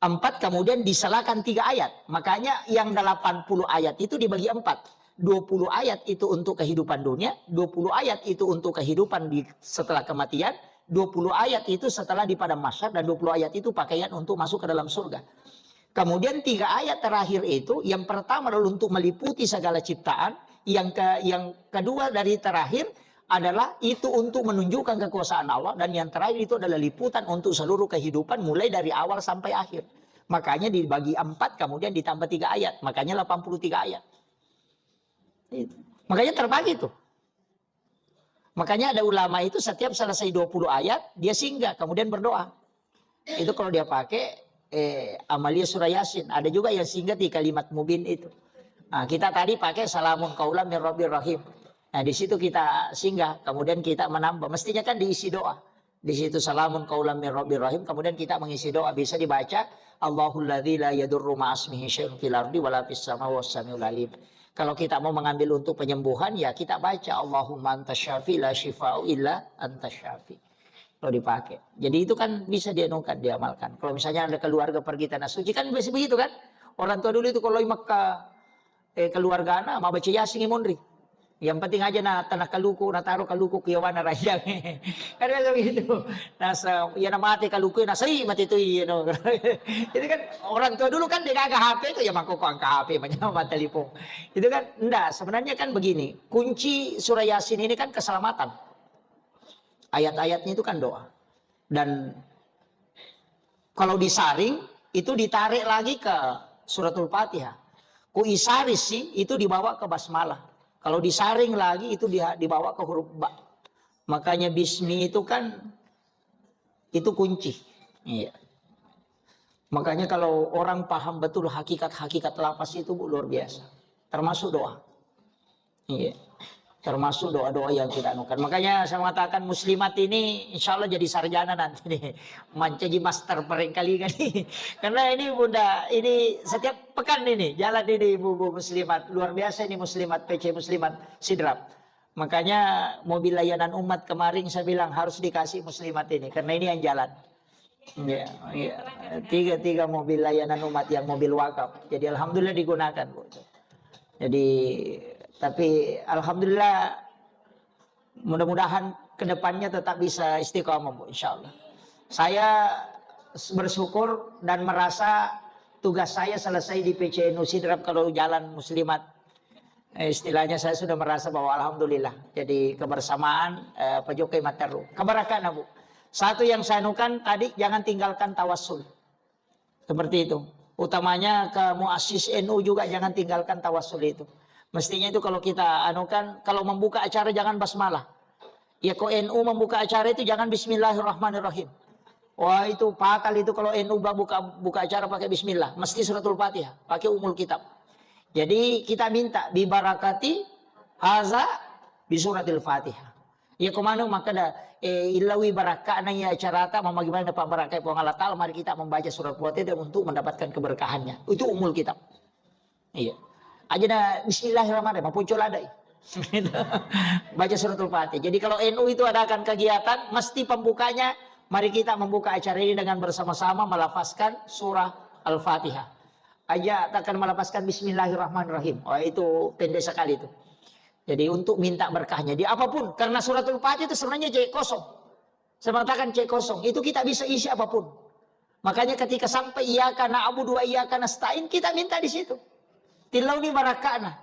Empat kemudian diselakan tiga ayat. Makanya yang delapan puluh ayat itu dibagi empat. Dua puluh ayat itu untuk kehidupan dunia, dua puluh ayat itu untuk kehidupan di setelah kematian, dua puluh ayat itu setelah di padang mahsyar, dan dua puluh ayat itu pakaian untuk masuk ke dalam surga. Kemudian tiga ayat terakhir itu, yang pertama adalah untuk meliputi segala ciptaan, yang ke-, yang kedua dari terakhir adalah itu untuk menunjukkan kekuasaan Allah, dan yang terakhir itu adalah liputan untuk seluruh kehidupan mulai dari awal sampai akhir. Makanya dibagi empat, kemudian ditambah tiga ayat, makanya delapan puluh tiga ayat. Itu. Makanya terbagi tuh. Makanya ada ulama itu setiap selesai dua puluh ayat, dia singgah, kemudian berdoa. Itu kalau dia pakai, eh, Amalia Surah Yasin. Ada juga yang singgah di kalimat mubin itu. Nah, kita tadi pakai salamun qaulam min rabbir rahim. Nah, di situ kita singgah, kemudian kita menambah. Mestinya kan diisi doa. Di situ salamun qaulam min rabbir rahim, kemudian kita mengisi doa, bisa dibaca, "Allahul ladzi la yadurru ma'asmihi syai'un fil ardi wala fis sama wa huwas samiul alim." Kalau kita mau mengambil untuk penyembuhan, ya kita baca, "Allahumma anta syafi, la syifa'u illa anta syafi." Kalau dipakai. Jadi itu kan bisa dianukan, diamalkan. Kalau misalnya ada keluarga pergi tanah suci, kan biasa begitu kan? Orang tua dulu itu kalau di Mekah, eh, keluargana, mau baca Yasin monri. Yang penting aja na tanah kaluku, na taruh kaluku ke yawana rajang. Kan biasa begitu. Nasa, ya na mate kaluku, nasa i mate tu, iya no. Jadi kan orang tua dulu kan dia gaga H P itu, ya mangkoko angka H P, manyama telepon. Itu kan, enggak, sebenarnya kan begini. Kunci surah Yasin ini kan keselamatan. Ayat-ayatnya itu kan doa. Dan kalau disaring, itu ditarik lagi ke suratul Fatihah. Ku isaris sih, itu dibawa ke basmalah. Kalau disaring lagi, itu di-, dibawa ke huruf ba. Makanya bismi itu kan, itu kunci. Iya. Makanya kalau orang paham betul hakikat-hakikat lafaz itu, Bu, luar biasa. Termasuk doa. Iya. Termasuk doa-doa yang kita anukan. Makanya saya mengatakan muslimat ini insya Allah jadi sarjana nanti nih. Mancaji master perengkalingan nih. Karena ini Bunda, ini setiap pekan ini jalan ini ibu-ibu muslimat. Luar biasa ini muslimat, P C muslimat Sidrap. Makanya mobil layanan umat kemarin saya bilang harus dikasih muslimat ini. Karena ini yang jalan. Iya, iya. Tiga, tiga mobil layanan umat yang mobil wakaf. Jadi alhamdulillah digunakan, Bu. Jadi, tapi alhamdulillah mudah-mudahan ke depannya tetap bisa istiqomah, Bu, insya Allah. Saya s-, bersyukur dan merasa tugas saya selesai di P C N U Sidrap kalau jalan muslimat. Eh, istilahnya saya sudah merasa bahwa alhamdulillah. Jadi kebersamaan, eh, Pak Jokowi Materu. Keberkahan, Bu. Satu yang saya anukan tadi, jangan tinggalkan tawassul. Seperti itu. Utamanya ke muassis N U juga jangan tinggalkan tawassul itu. Mestinya itu kalau kita anukan, kalau membuka acara jangan basmalah. Ya, kok N U membuka acara itu jangan bismillahirrahmanirrahim. Wah, itu fatal itu kalau N U ba-, buka, buka acara pakai bismillah, mesti suratul Fatihah, pakai umul kitab. Jadi kita minta bibarakati haza bi suratil Fatihah. Ya, komano makkeda, eh, illawi barakka'na ya acarata, mamagi bagaimana Pak barakai Puang Allah Ta'ala, mari kita membaca surat Fatihah dan untuk mendapatkan keberkahannya. Itu umul kitab. Iya. Aja na bismillahirrahmanirrahim, mapunco ladai. Baca suratul Fatihah. Jadi kalau N U itu adakan kegiatan, mesti pembukanya, mari kita membuka acara ini dengan bersama-sama melafazkan surah Al-Fatihah. Aja takkan melafazkan bismillahirrahmanirrahim. Oh, itu pendek sekali itu. Jadi untuk minta berkahnya. Di apapun, karena suratul Fatihah itu sebenarnya cek kosong. Saya mengatakan cek kosong, itu kita bisa isi apapun. Makanya ketika sampai iyyaka na'budu wa iyyaka nasta'in, kita minta di situ. Tillauni barakka'na.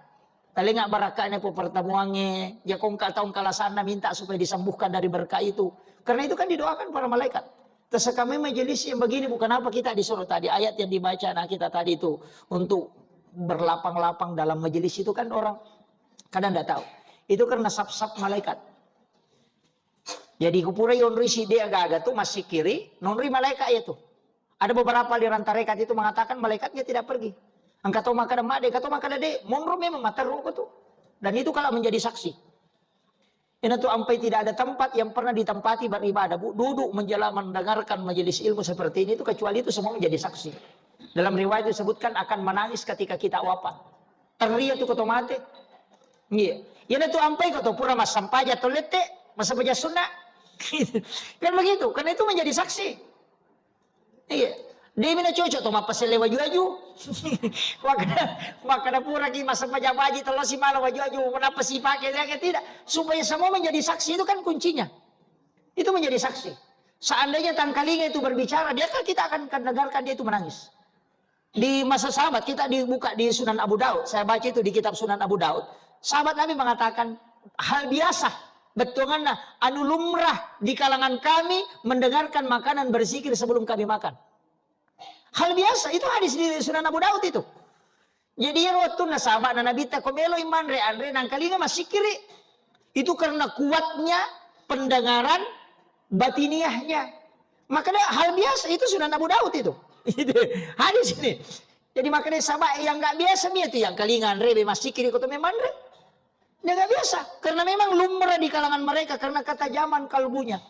Talenga barakka'na po pertemuannya, ya kongka taung kalasanna minta supaya disembuhkan dari berkah itu. Karena itu kan didoakan para malaikat. Terus kami majelis yang begini, bukan apa kita disuruh tadi, ayat yang dibaca anak kita tadi itu untuk berlapang-lapang dalam majelis itu kan orang kadang nggak tahu. Itu karena sap-sap malaikat. Jadi kupura yonroi sidde aga-aga tu massikiri, nonroi malaika iya tu. Ada beberapa aliran tarekat itu mengatakan malaikatnya tidak pergi. Engka to makkeda madde, engka to makkeda de, monro memang materru ko tu. Dan itu kalau menjadi saksi. Ina tu ampai tidak ada tempat yang pernah ditempati beribadah, Bu, duduk menjela-, mendengarkan majelis ilmu seperti ini itu kecuali itu semua menjadi saksi. Dalam riwayat disebutkan akan menangis ketika kita wafat. Terria tu ko to mate. Iya. Ina tu ampai ko to pura massampaja to lette, massampaja sunna. Kan begitu, karena itu menjadi saksi. Iya. De mina cocok to mappaselle waju-waju. Makkeda, makkeda puraki massampaja baji tello si mala waju-waju, kenapa si pakai, dia tidak. Supaya semua menjadi saksi itu kan kuncinya. Itu menjadi saksi. Seandainya tangkalinga itu berbicara, dia kan kita akan dengarkan dia itu menangis. Di masa sahabat, kita dibuka di Sunan Abu Daud. Saya baca itu di kitab Sunan Abu Daud. Sahabat Nabi mengatakan, hal biasa, bettuanganna, anu lumrah di kalangan kami mendengarkan makanan berzikir sebelum kami makan. Hal biasa, itu hadis di Sunan Abu Daud itu. Jadi, iyaro wettunna sahaba'na Nabitta ko meloi manre anre, nangkalinga massikkiri. Itu karena kuatnya pendengaran batiniahnya. Makanya hal biasa itu Sunan Abu Daud itu. Itu hadis ini. Jadi makanya sahabat yang nggak biasa mi itu yang kalinga anre be massikkiri ko to memanre. Dia nggak biasa. Karena memang lumrah di kalangan mereka karena ketajaman kalbunya.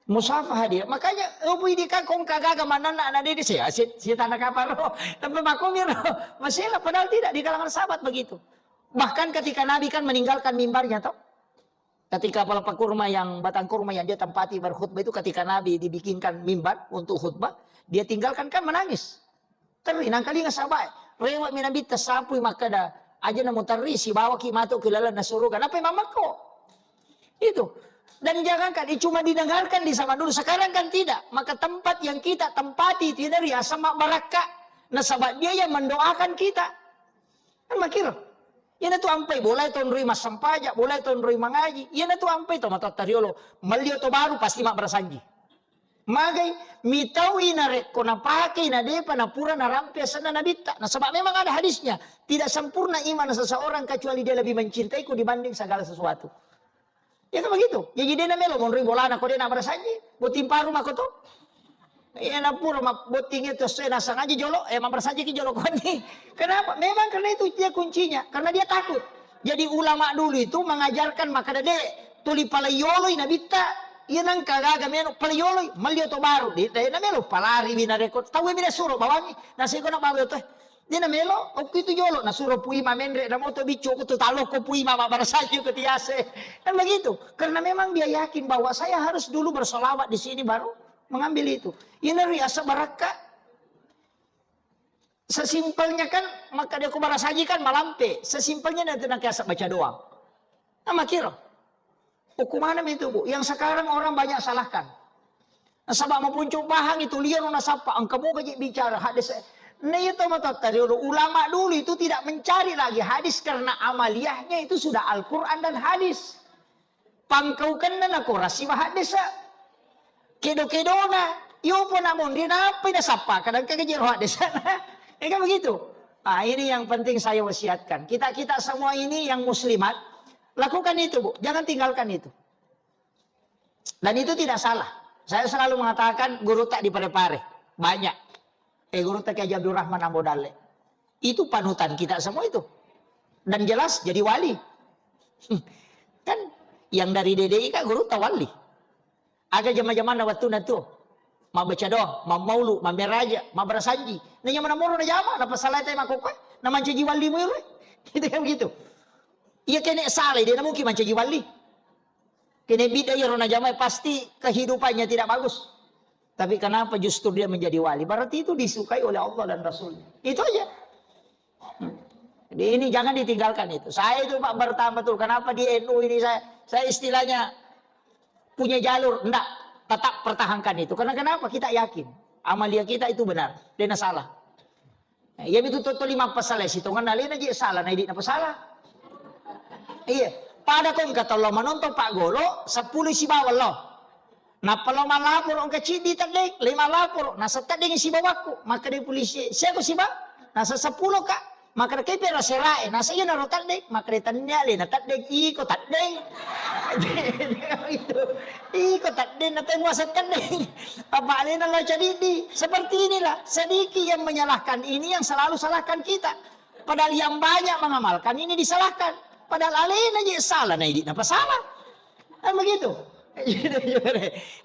Musafaha dia. Makanya, oh, ini kan kong kagaga mananna anak dia, saya, saya, saya tanah kapal, roh. Tapi makomir, roh. Masih lah, padahal tidak di kalangan sahabat begitu. Bahkan ketika Nabi kan meninggalkan mimbarnya, toh. Ketika pelepah kurma yang, batang kurma yang dia tempati berkhutbah itu, ketika Nabi dibikinkan mimbar untuk khutbah, dia tinggalkan kan menangis. Terri, nangkalinga sahabat, rewa mi Nabi tasapui makkada, aja namu terri, sibawaki matu ke lalanna suruga. Napa memang makko? Itu. Dan jangankan, eh, cuma didengarkan di zaman dulu, sekarang kan tidak. Maka tempat yang kita tempati itu dari asam barakka. Nasaba dia yang mendoakan kita. Kan makiro. Iyana tu ampai bolai tonroi massampaja, bolai tonroi mangaji. Iyana tu ampai to matotta riolo. Mallio to baru pasti mabbarasanji. Magai, mitau i narekko napake i nadepa napura narampe asenna nabitta. Nasaba memang ada hadisnya, tidak sempurna iman seseorang kecuali dia lebih mencintaiku dibanding segala sesuatu. Ya kan begitu? Jadi dia namelo monroi bolana ko dia nabbarasanji, botting paru mako to. Iya napura botting itu saya nasangaji jolo, eh mabbarasanji ki jolo koni. Kenapa? Memang karena itu dia kuncinya, karena dia takut. Jadi ulama dulu itu mengajarkan makkada de tuli palayoloi nabitta, iya nangka gaga meno palayoloi, mallio to baru. Di, de namelo palari wi narekko tau mi nasuro bawangi, nasiko na bawa to. Dia namelo, okko itu jolo, nasuro Puima menre, namoto biccu, okko tu talokko Puima, mabbarasanji ko tiase. Kan begitu. Karena memang dia yakin bahwa saya harus dulu bersolawat di sini baru mengambil itu. Ini riasa barakka. Sesimpelnya kan, maka dia kubarasaji kan malampe. Sesimpelnya nanti nak kiasa baca doang. Nah, makiro. Hukumanna itu, Bu, yang sekarang orang banyak salahkan. Nasaba mapuncu pahang itu liar nasappa, engka moga je bicara hadis. Nah, itu matotta dulu. Ulama dulu itu tidak mencari lagi hadis karena amaliyahnya itu sudah Al-Quran dan hadis. Pangkaukenna nakora siba hadis. Kedo-kedona, yopo namonri napai nasappa, kadang kagejero hadis. Ya kan begitu. Ah, ini yang penting saya wasiatkan. Kita-kita semua ini yang muslimat, lakukan itu, Bu. Jangan tinggalkan itu. Dan itu tidak salah. Saya selalu mengatakan guru tak dipare-pare. Banyak. Eh, guru tak Haji Abdurrahman Ambo Dalle. Itu panutan kita semua itu. Dan jelas jadi wali. Kan yang dari D D I kan guru tak wali. Aga jama-jamanna wattunna tu. Mabbaca doa, mammaulu, mammeraja, mabbarasanji. Nah, yang mana moro na jama, na pasalae te makokkoe, na mancaji wali mu iro. Gitu kan begitu. Iya kene salah, dia na mungkin mancaji wali. Kene bid'ah iyaro najamai, pasti kehidupannya tidak bagus. Tapi kenapa justru dia menjadi wali? Berarti itu disukai oleh Allah dan Rasulnya. Itu aja. Hmm. Jadi ini jangan ditinggalkan itu. Saya itu, Pak, bertahan betul. Kenapa di N U ini saya, saya istilahnya punya jalur? Enggak. Tetap pertahankan itu. Karena kenapa? Kita yakin. Amalia kita itu benar. Dia salah. Iya mitu to toli mappasala sitongenna alena je sala na idi napasala. Iya, pada ko engka tau lao manontong paggolo, seppulo sibawa lao. Nappa lao malaporo engka ciddi teddeng, lai malaporo, nasa teddeng sibawakku, makkeda polisi, "Siako siba?" Nasa, "Seppulo, Kak." Makkeda, "Kepe ro serae?" Nasa, "Iya naro teddeng." Makkeda, "Tennia alena teddeng, iko teddeng." Itu. Iko teddeng, na tau muaseng teddeng. Apa alena lao cadiddi? Seperti inilah, sedikit yang menyalahkan ini yang selalu salahkan kita. Padahal yang banyak mengamalkan ini disalahkan. Padahal alena je salah, na idi napasala. Kan begitu.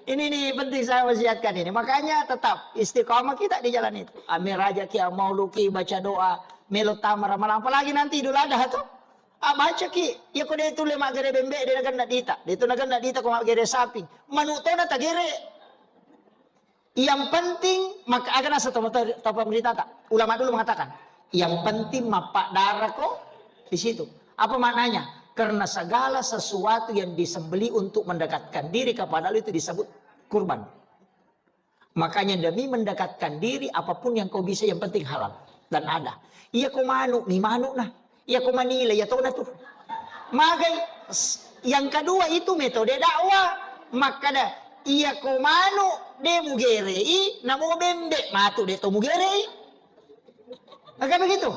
Ini nih penting saya wasiatkan ini. Makanya tetap istiqomah kita di jalan itu. Ame raja ki, amaulu ki, baca doa, melo tama ramalang. Apalagi nanti Idul Adha tuh. Ah, baca ki, iya ko de tu le maggere bembe, de nagenna dita. De tu nagenna dita ko maggere sapi. Manu to na tagere. Yang penting, maka aga nasa tau, tau, tau pemerintah tak? Ulama dulu mengatakan, yang penting mappadara ko di situ. Apa maknanya? Karena segala sesuatu yang disembeli untuk mendekatkan diri kepada Allah itu disebut kurban. Makanya demi mendekatkan diri, apapun yang kau bisa, yang penting halal dan ada. Iya ko manu, mi manu nah. Iya ko manila, iya tona tu. Magai, s-, yang kedua itu metode dakwah. Makkada, iya ko manu de mugerei, namo bembe matu de to mugerei. Maka begitu.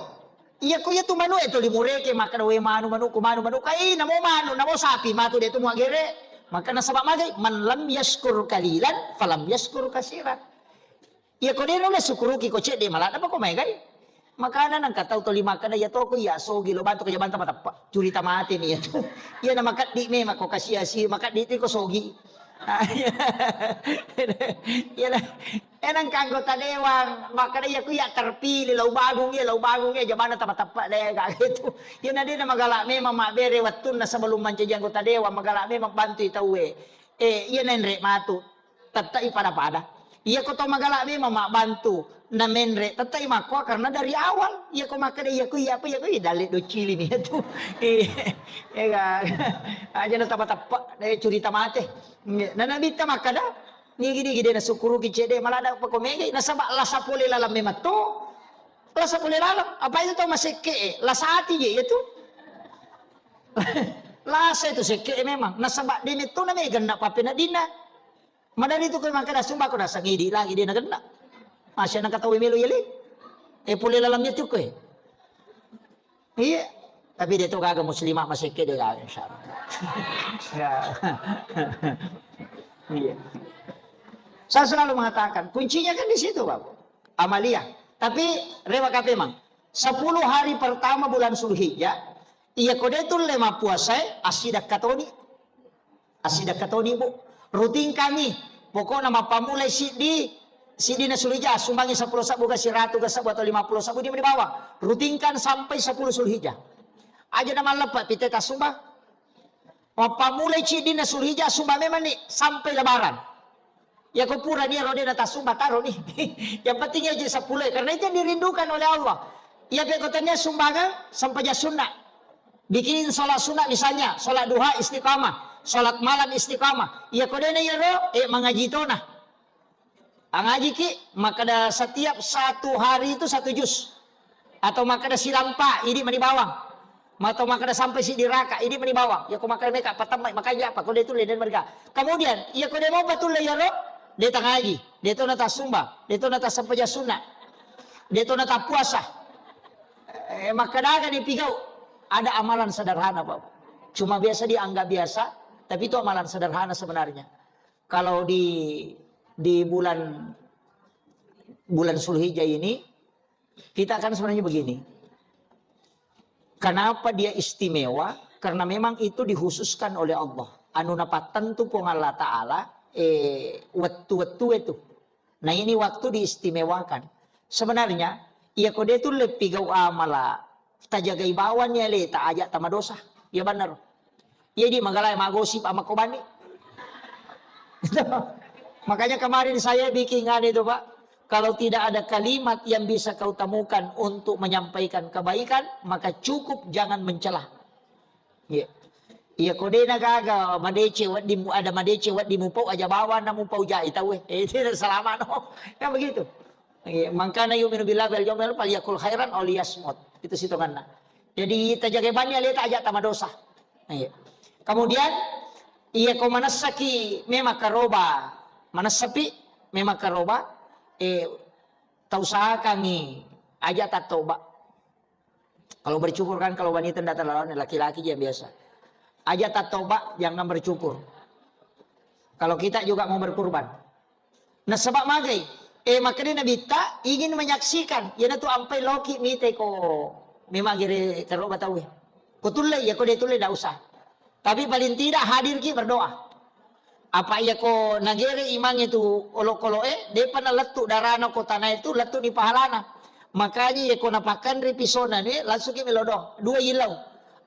Iya ko iya tu manu e to limureke, makkada we manu, manu ko manu, manu kai, namo manu, namo sapi matu de to muagere. Maka nasaba magai, "Man lam yaskur kalilan, falam yaskur kasiran." Iya ko de nulle sukuruki ko cedde, maladde pa ko maegai. Makana nangka tau toli makkada, "Iya toko iya sogi lo bantu ko jabanta mateppa." Curita mate ni iya tu. Iya na makeddi memang ko kasi-asi, makeddi ti ko sogi. Iya, iya. Enang ke anggota dewan, makkeda iya ku iya terpilih, lau bagung iya, lau bagung iya, jamanna tama teppe de, kayak gitu. Iya, na de na magala memang mabbere wettunna sebelum mancaji anggota dewan, magala memang bantui tauwe. Eh, iya, nenre matu. Tette'i pada-pada. Iya, ko to magala memang mabbantu, na menre, tette'i makkoa karena dari awal. Iya, ko makkeda iya ku iya apa, iya ku iya dalle docili mi itu. Iya, iya kan? Aja na tama teppe, eh, curita mate. Iya. Na nabitta makkeda, nigi-nigi de nasukkuruki cede, malah ada apa ko megai, nasaba lasa pole laleng memang to. Lasa pole laleng. Apa itu to masekke, eh, lasa ati je itu. Lasa itu sekke memang. Nasaba de metto na mega na pappena dinna. Madari tu ko makkeda sumba ko nasang idi lagi de nagenna. Masya nang katawi melo yele. Eh, pole laleng itu ko, eh. Iya. Tapi de to gaga muslimah masekke de gaga, insyaallah. Ya. Iya. Saya selalu mengatakan, kuncinya kan di situ, Bapak. Amaliyah. Tapi rewa kape mang. Sepuluh hari pertama bulan Zulhijjah, iya ko de tulle mappuasae, assidakka toni. Assidakka toni, Bu. Rutin kami. Pokokna mappammulai siddi, siddina Zulhijjah, sumbangi seppulo sabbu ga, siratu ga sabbu atau lima puluh sabbu, di mani bawang. Rutinkan sampai sepuluh Zulhijjah. Aja na malleppa pite tassumba. Mappammulai ciddinna Zulhijjah, sumba memang ni sampai Lebaran. Ya ko pura ni ro de na tassumba, taro ni. Yang penting ya je seppulo, karena itu yang dirindukan oleh Allah. Ya pe ko tania sumbangan, sempajang sunnah. Bikin sholat sunnah misalnya, sholat duha istiqamah, sholat malam istiqamah. Iya ko dena iyaro, eh, mangaji tona. Angajiki, makkeda setiap satu hari itu satu juz. Atau makkeda silampa, idi mani bawang. Atau makkeda sampai siddi raka, idi mani bawang. Ya ko makkeda meka patambai, makanya apa? Ko de tulle de mereka. Kemudian, iya ko de mopa tulle iyaro, de tangaji, de tona tassumba, de tona tassempajang sunnah, de tona tappuasa. Eh, makkedaga ni pigau? Ada amalan sederhana, Pak. Cuma biasa dianggap biasa, tapi itu amalan sederhana sebenarnya. Kalau di, di bulan, bulan Zulhijjah ini, kita kan sebenarnya begini. Kenapa dia istimewa? Karena memang itu dikhususkan oleh Allah. Anu napattentu Puang Allah Ta'ala, eh, wettu-wettu itu. Nah, ini waktu diistimewakan. Sebenarnya, iya ko de tulle pigau amala, tajagai bawang ni aleta, aja tamadosa. Iya benar. Iya di magala magosip ama ko bani. Makanya kemarin saya bikin anu itu, Pak. Kalau tidak ada kalimat yang bisa kau temukan untuk menyampaikan kebaikan, maka cukup jangan mencela. Iya. Iya, ko de na gaga madeceng wedding mu, ada madeceng wedding mupau, aja bawang na mupau jai tauwe. Eh, itu salama no. Kan begitu. Iya, man kana yu'minu billahi wal yaumil akhir falyaqul khairan aw liyasmut. Itu sitonganna. Jadi tajagai bani aleta aja tamadosa. Iya. Kemudian, iya ko manessaki memang karoba, manessapi memang karoba, eh, tausahakangi aja tattoba. Kalau bercukur kan, kalau wanita ndak terlalu, laki-laki yang biasa. Aja tattoba, jangan bercukur. Kalau kita juga mau berkurban. Nasaba magai, eh, makanya Nabitta ingin menyaksikan, iyanatu ampai loki mite ko memang gere karoba tauwe. Ko tulle, ya ko de tulle, ndak usah. Tapi paling tidak hadir ki berdoa. Apa iya ko nagere imang itu olokoloe, depa nalettu darana ko tanae tu, lettu ni pahalana. Makanya iya ko napakkanre pisona ni, langsung ki melo doang. Dua ilau.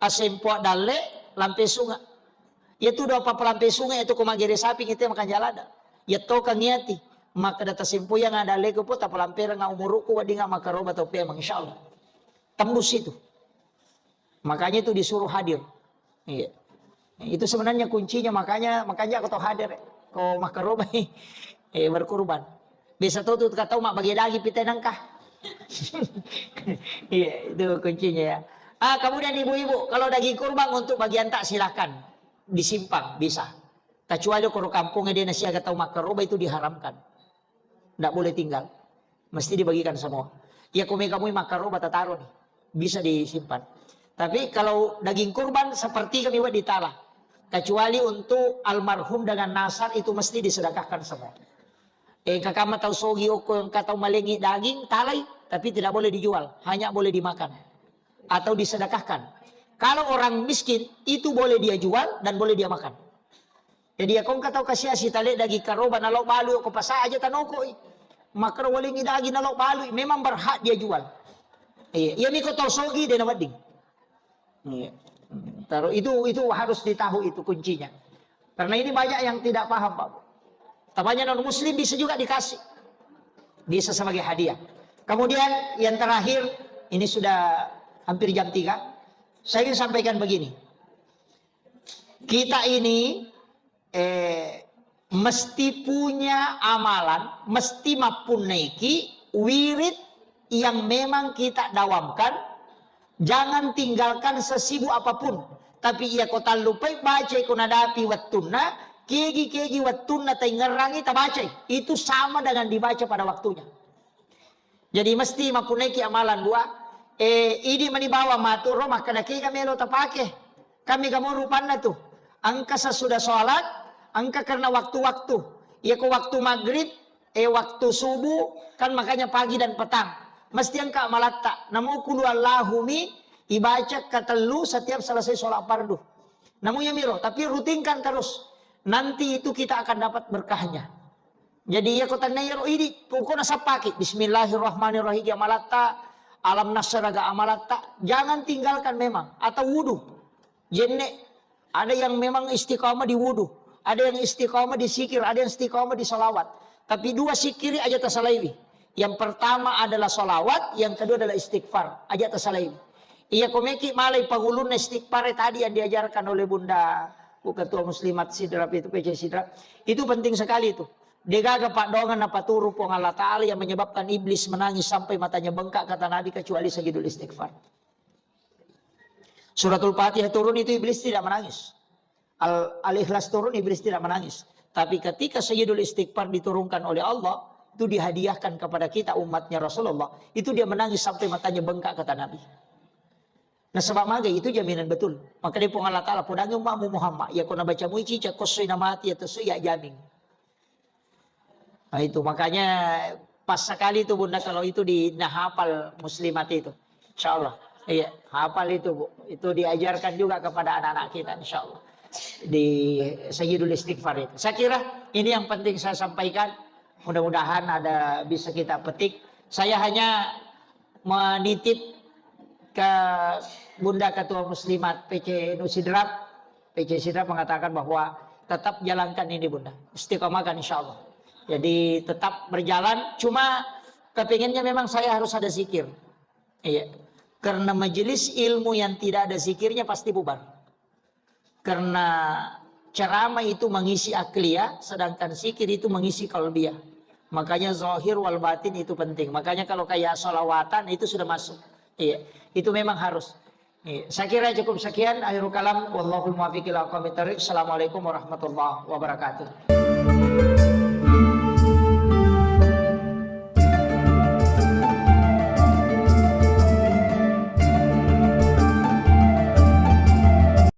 Asempoa dalle, lampe sunga. Iya tu doa papalampe sunga itu ko magere sapi kita makan jalada. Iya to kang iyati. Maka data sempoyang ada leko po tapalamperang umuruku wedding makaroba tau pemang, insyaallah. Tembus itu. Makanya itu disuruh hadir. Iya. Itu sebenarnya kuncinya, makanya, makanya aku tau hadir. Ko makaroba, eh, berkurban. Biasa tau tu kata mak bagi daging pita nangka. Iya, itu kuncinya ya. Ah, kemudian ibu-ibu, kalau daging kurban untuk bagian tak silakan disimpan, bisa. Kecuali koro kampung dia nasiaga tau makaroba itu diharamkan. Ndak boleh tinggal. Mesti dibagikan semua. Ya, kome kamu makaroba tataro nih. Bisa disimpan. Tapi kalau daging kurban seperti kami buat ditala. Kecuali untuk almarhum dengan nasar itu mesti disedekahkan semua. Eh, kakama tau sogi oko yang katau malengi daging, talai, tapi tidak boleh dijual, hanya boleh dimakan atau disedekahkan. Kalau orang miskin, itu boleh dia jual dan boleh dia makan. Jadi, ya kong katau kasia sitale daging karoba nalo balu ko pasa aja tanokoi. Makro walingi daging nalo balu, memang berhak dia jual. Iya, iya miko tau sogi de nawedding. Iya. Taruh itu, itu harus ditahu itu kuncinya. Karena ini banyak yang tidak paham, Pak. Tanya non muslim bisa juga dikasih. Bisa sebagai hadiah. Kemudian yang terakhir, ini sudah hampir jam tiga. Saya ingin sampaikan begini. Kita ini, eh, mesti punya amalan, mesti mappunnaiki wirid yang memang kita dawamkan. Jangan tinggalkan sesibuk apapun. Tapi iya ko tallupai bacai ko nadapi wettunna, kegi-kegi wettunna taingerrangi tabacai. Itu sama dengan dibaca pada waktunya. Jadi mesti mappunaiki amalan dua. Eh, idi mani bawang matu ro makkeda kega melo tapake. Kami kamu rupanna tu. Engka sesudah sholat, engka karena waktu-waktu. Iya ko waktu maghrib, eh, waktu subuh, kan makanya pagi dan petang. Mesti engka amalatta. Namo kulu Allahumi ibaca katellu setiap selesai sholat fardu. Namu ya miro, tapi rutinkan terus. Nanti itu kita akan dapat berkahnya. Jadi iya ko tannai ro idi, pokokna sappaki. Bismillahirrahmanirrahim, amalatta, alam nasyrah ga amalatta, jangan tinggalkan memang. Atau wudu. Jenne, ada yang memang istiqamah di wudu, ada yang istiqamah di zikir, ada yang istiqamah di salawat. Tapi dua zikiri aja tasalaiwi. Yang pertama adalah salawat, yang kedua adalah istighfar. Aja tasalaiwi. Iya ko meki malai pangulunna istighfar tadi yang diajarkan oleh Bunda Bu Ketua Muslimat Sidrap itu, P C Sidrap. Itu penting sekali itu. Degaga paddoangan napaturu Puang Allah Ta'ala yang menyebabkan iblis menangis sampai matanya bengkak, kata Nabi, kecuali sayyidul istighfar. Suratul Fatihah turun itu iblis tidak menangis. Al-, Al-Ikhlas turun, iblis tidak menangis. Tapi ketika sayyidul istighfar diturunkan oleh Allah, itu dihadiahkan kepada kita umatnya Rasulullah, itu dia menangis sampai matanya bengkak, kata Nabi. Nah, sebab magai itu jaminan betul. Maka dia Puang Allah Ta'ala, podangi umatmu Muhammad, ya kona baca muici, cak kosoi namati atau soi ya jaming. Nah, itu makanya pas sekali itu Bunda kalau itu di nahapal muslimat itu. Insya Allah. Iya, hafal itu, Bu. Itu diajarkan juga kepada anak-anak kita, insya Allah. Di Sayyidul Istighfar itu. Saya kira ini yang penting saya sampaikan. Mudah-mudahan ada bisa kita petik. Saya hanya menitip ke Bunda Ketua Muslimat P C Nusidrap, P C Sidrap mengatakan bahwa tetap jalankan ini, Bunda. Istiqomahkan, insya Allah. Jadi tetap berjalan. Cuma kepinginnya memang saya harus ada zikir. Iya. Karena majelis ilmu yang tidak ada zikirnya pasti bubar. Karena ceramah itu mengisi akliyah, sedangkan zikir itu mengisi qalbiyah. Makanya zahir wal batin itu penting. Makanya kalau kayak salawatan itu sudah masuk. Iya, itu memang harus. Iya. Saya kira cukup sekian. Akhirul kalam. Wallahul muwaffiq ila aqwamit thariq. Assalamualaikum warahmatullahi wabarakatuh.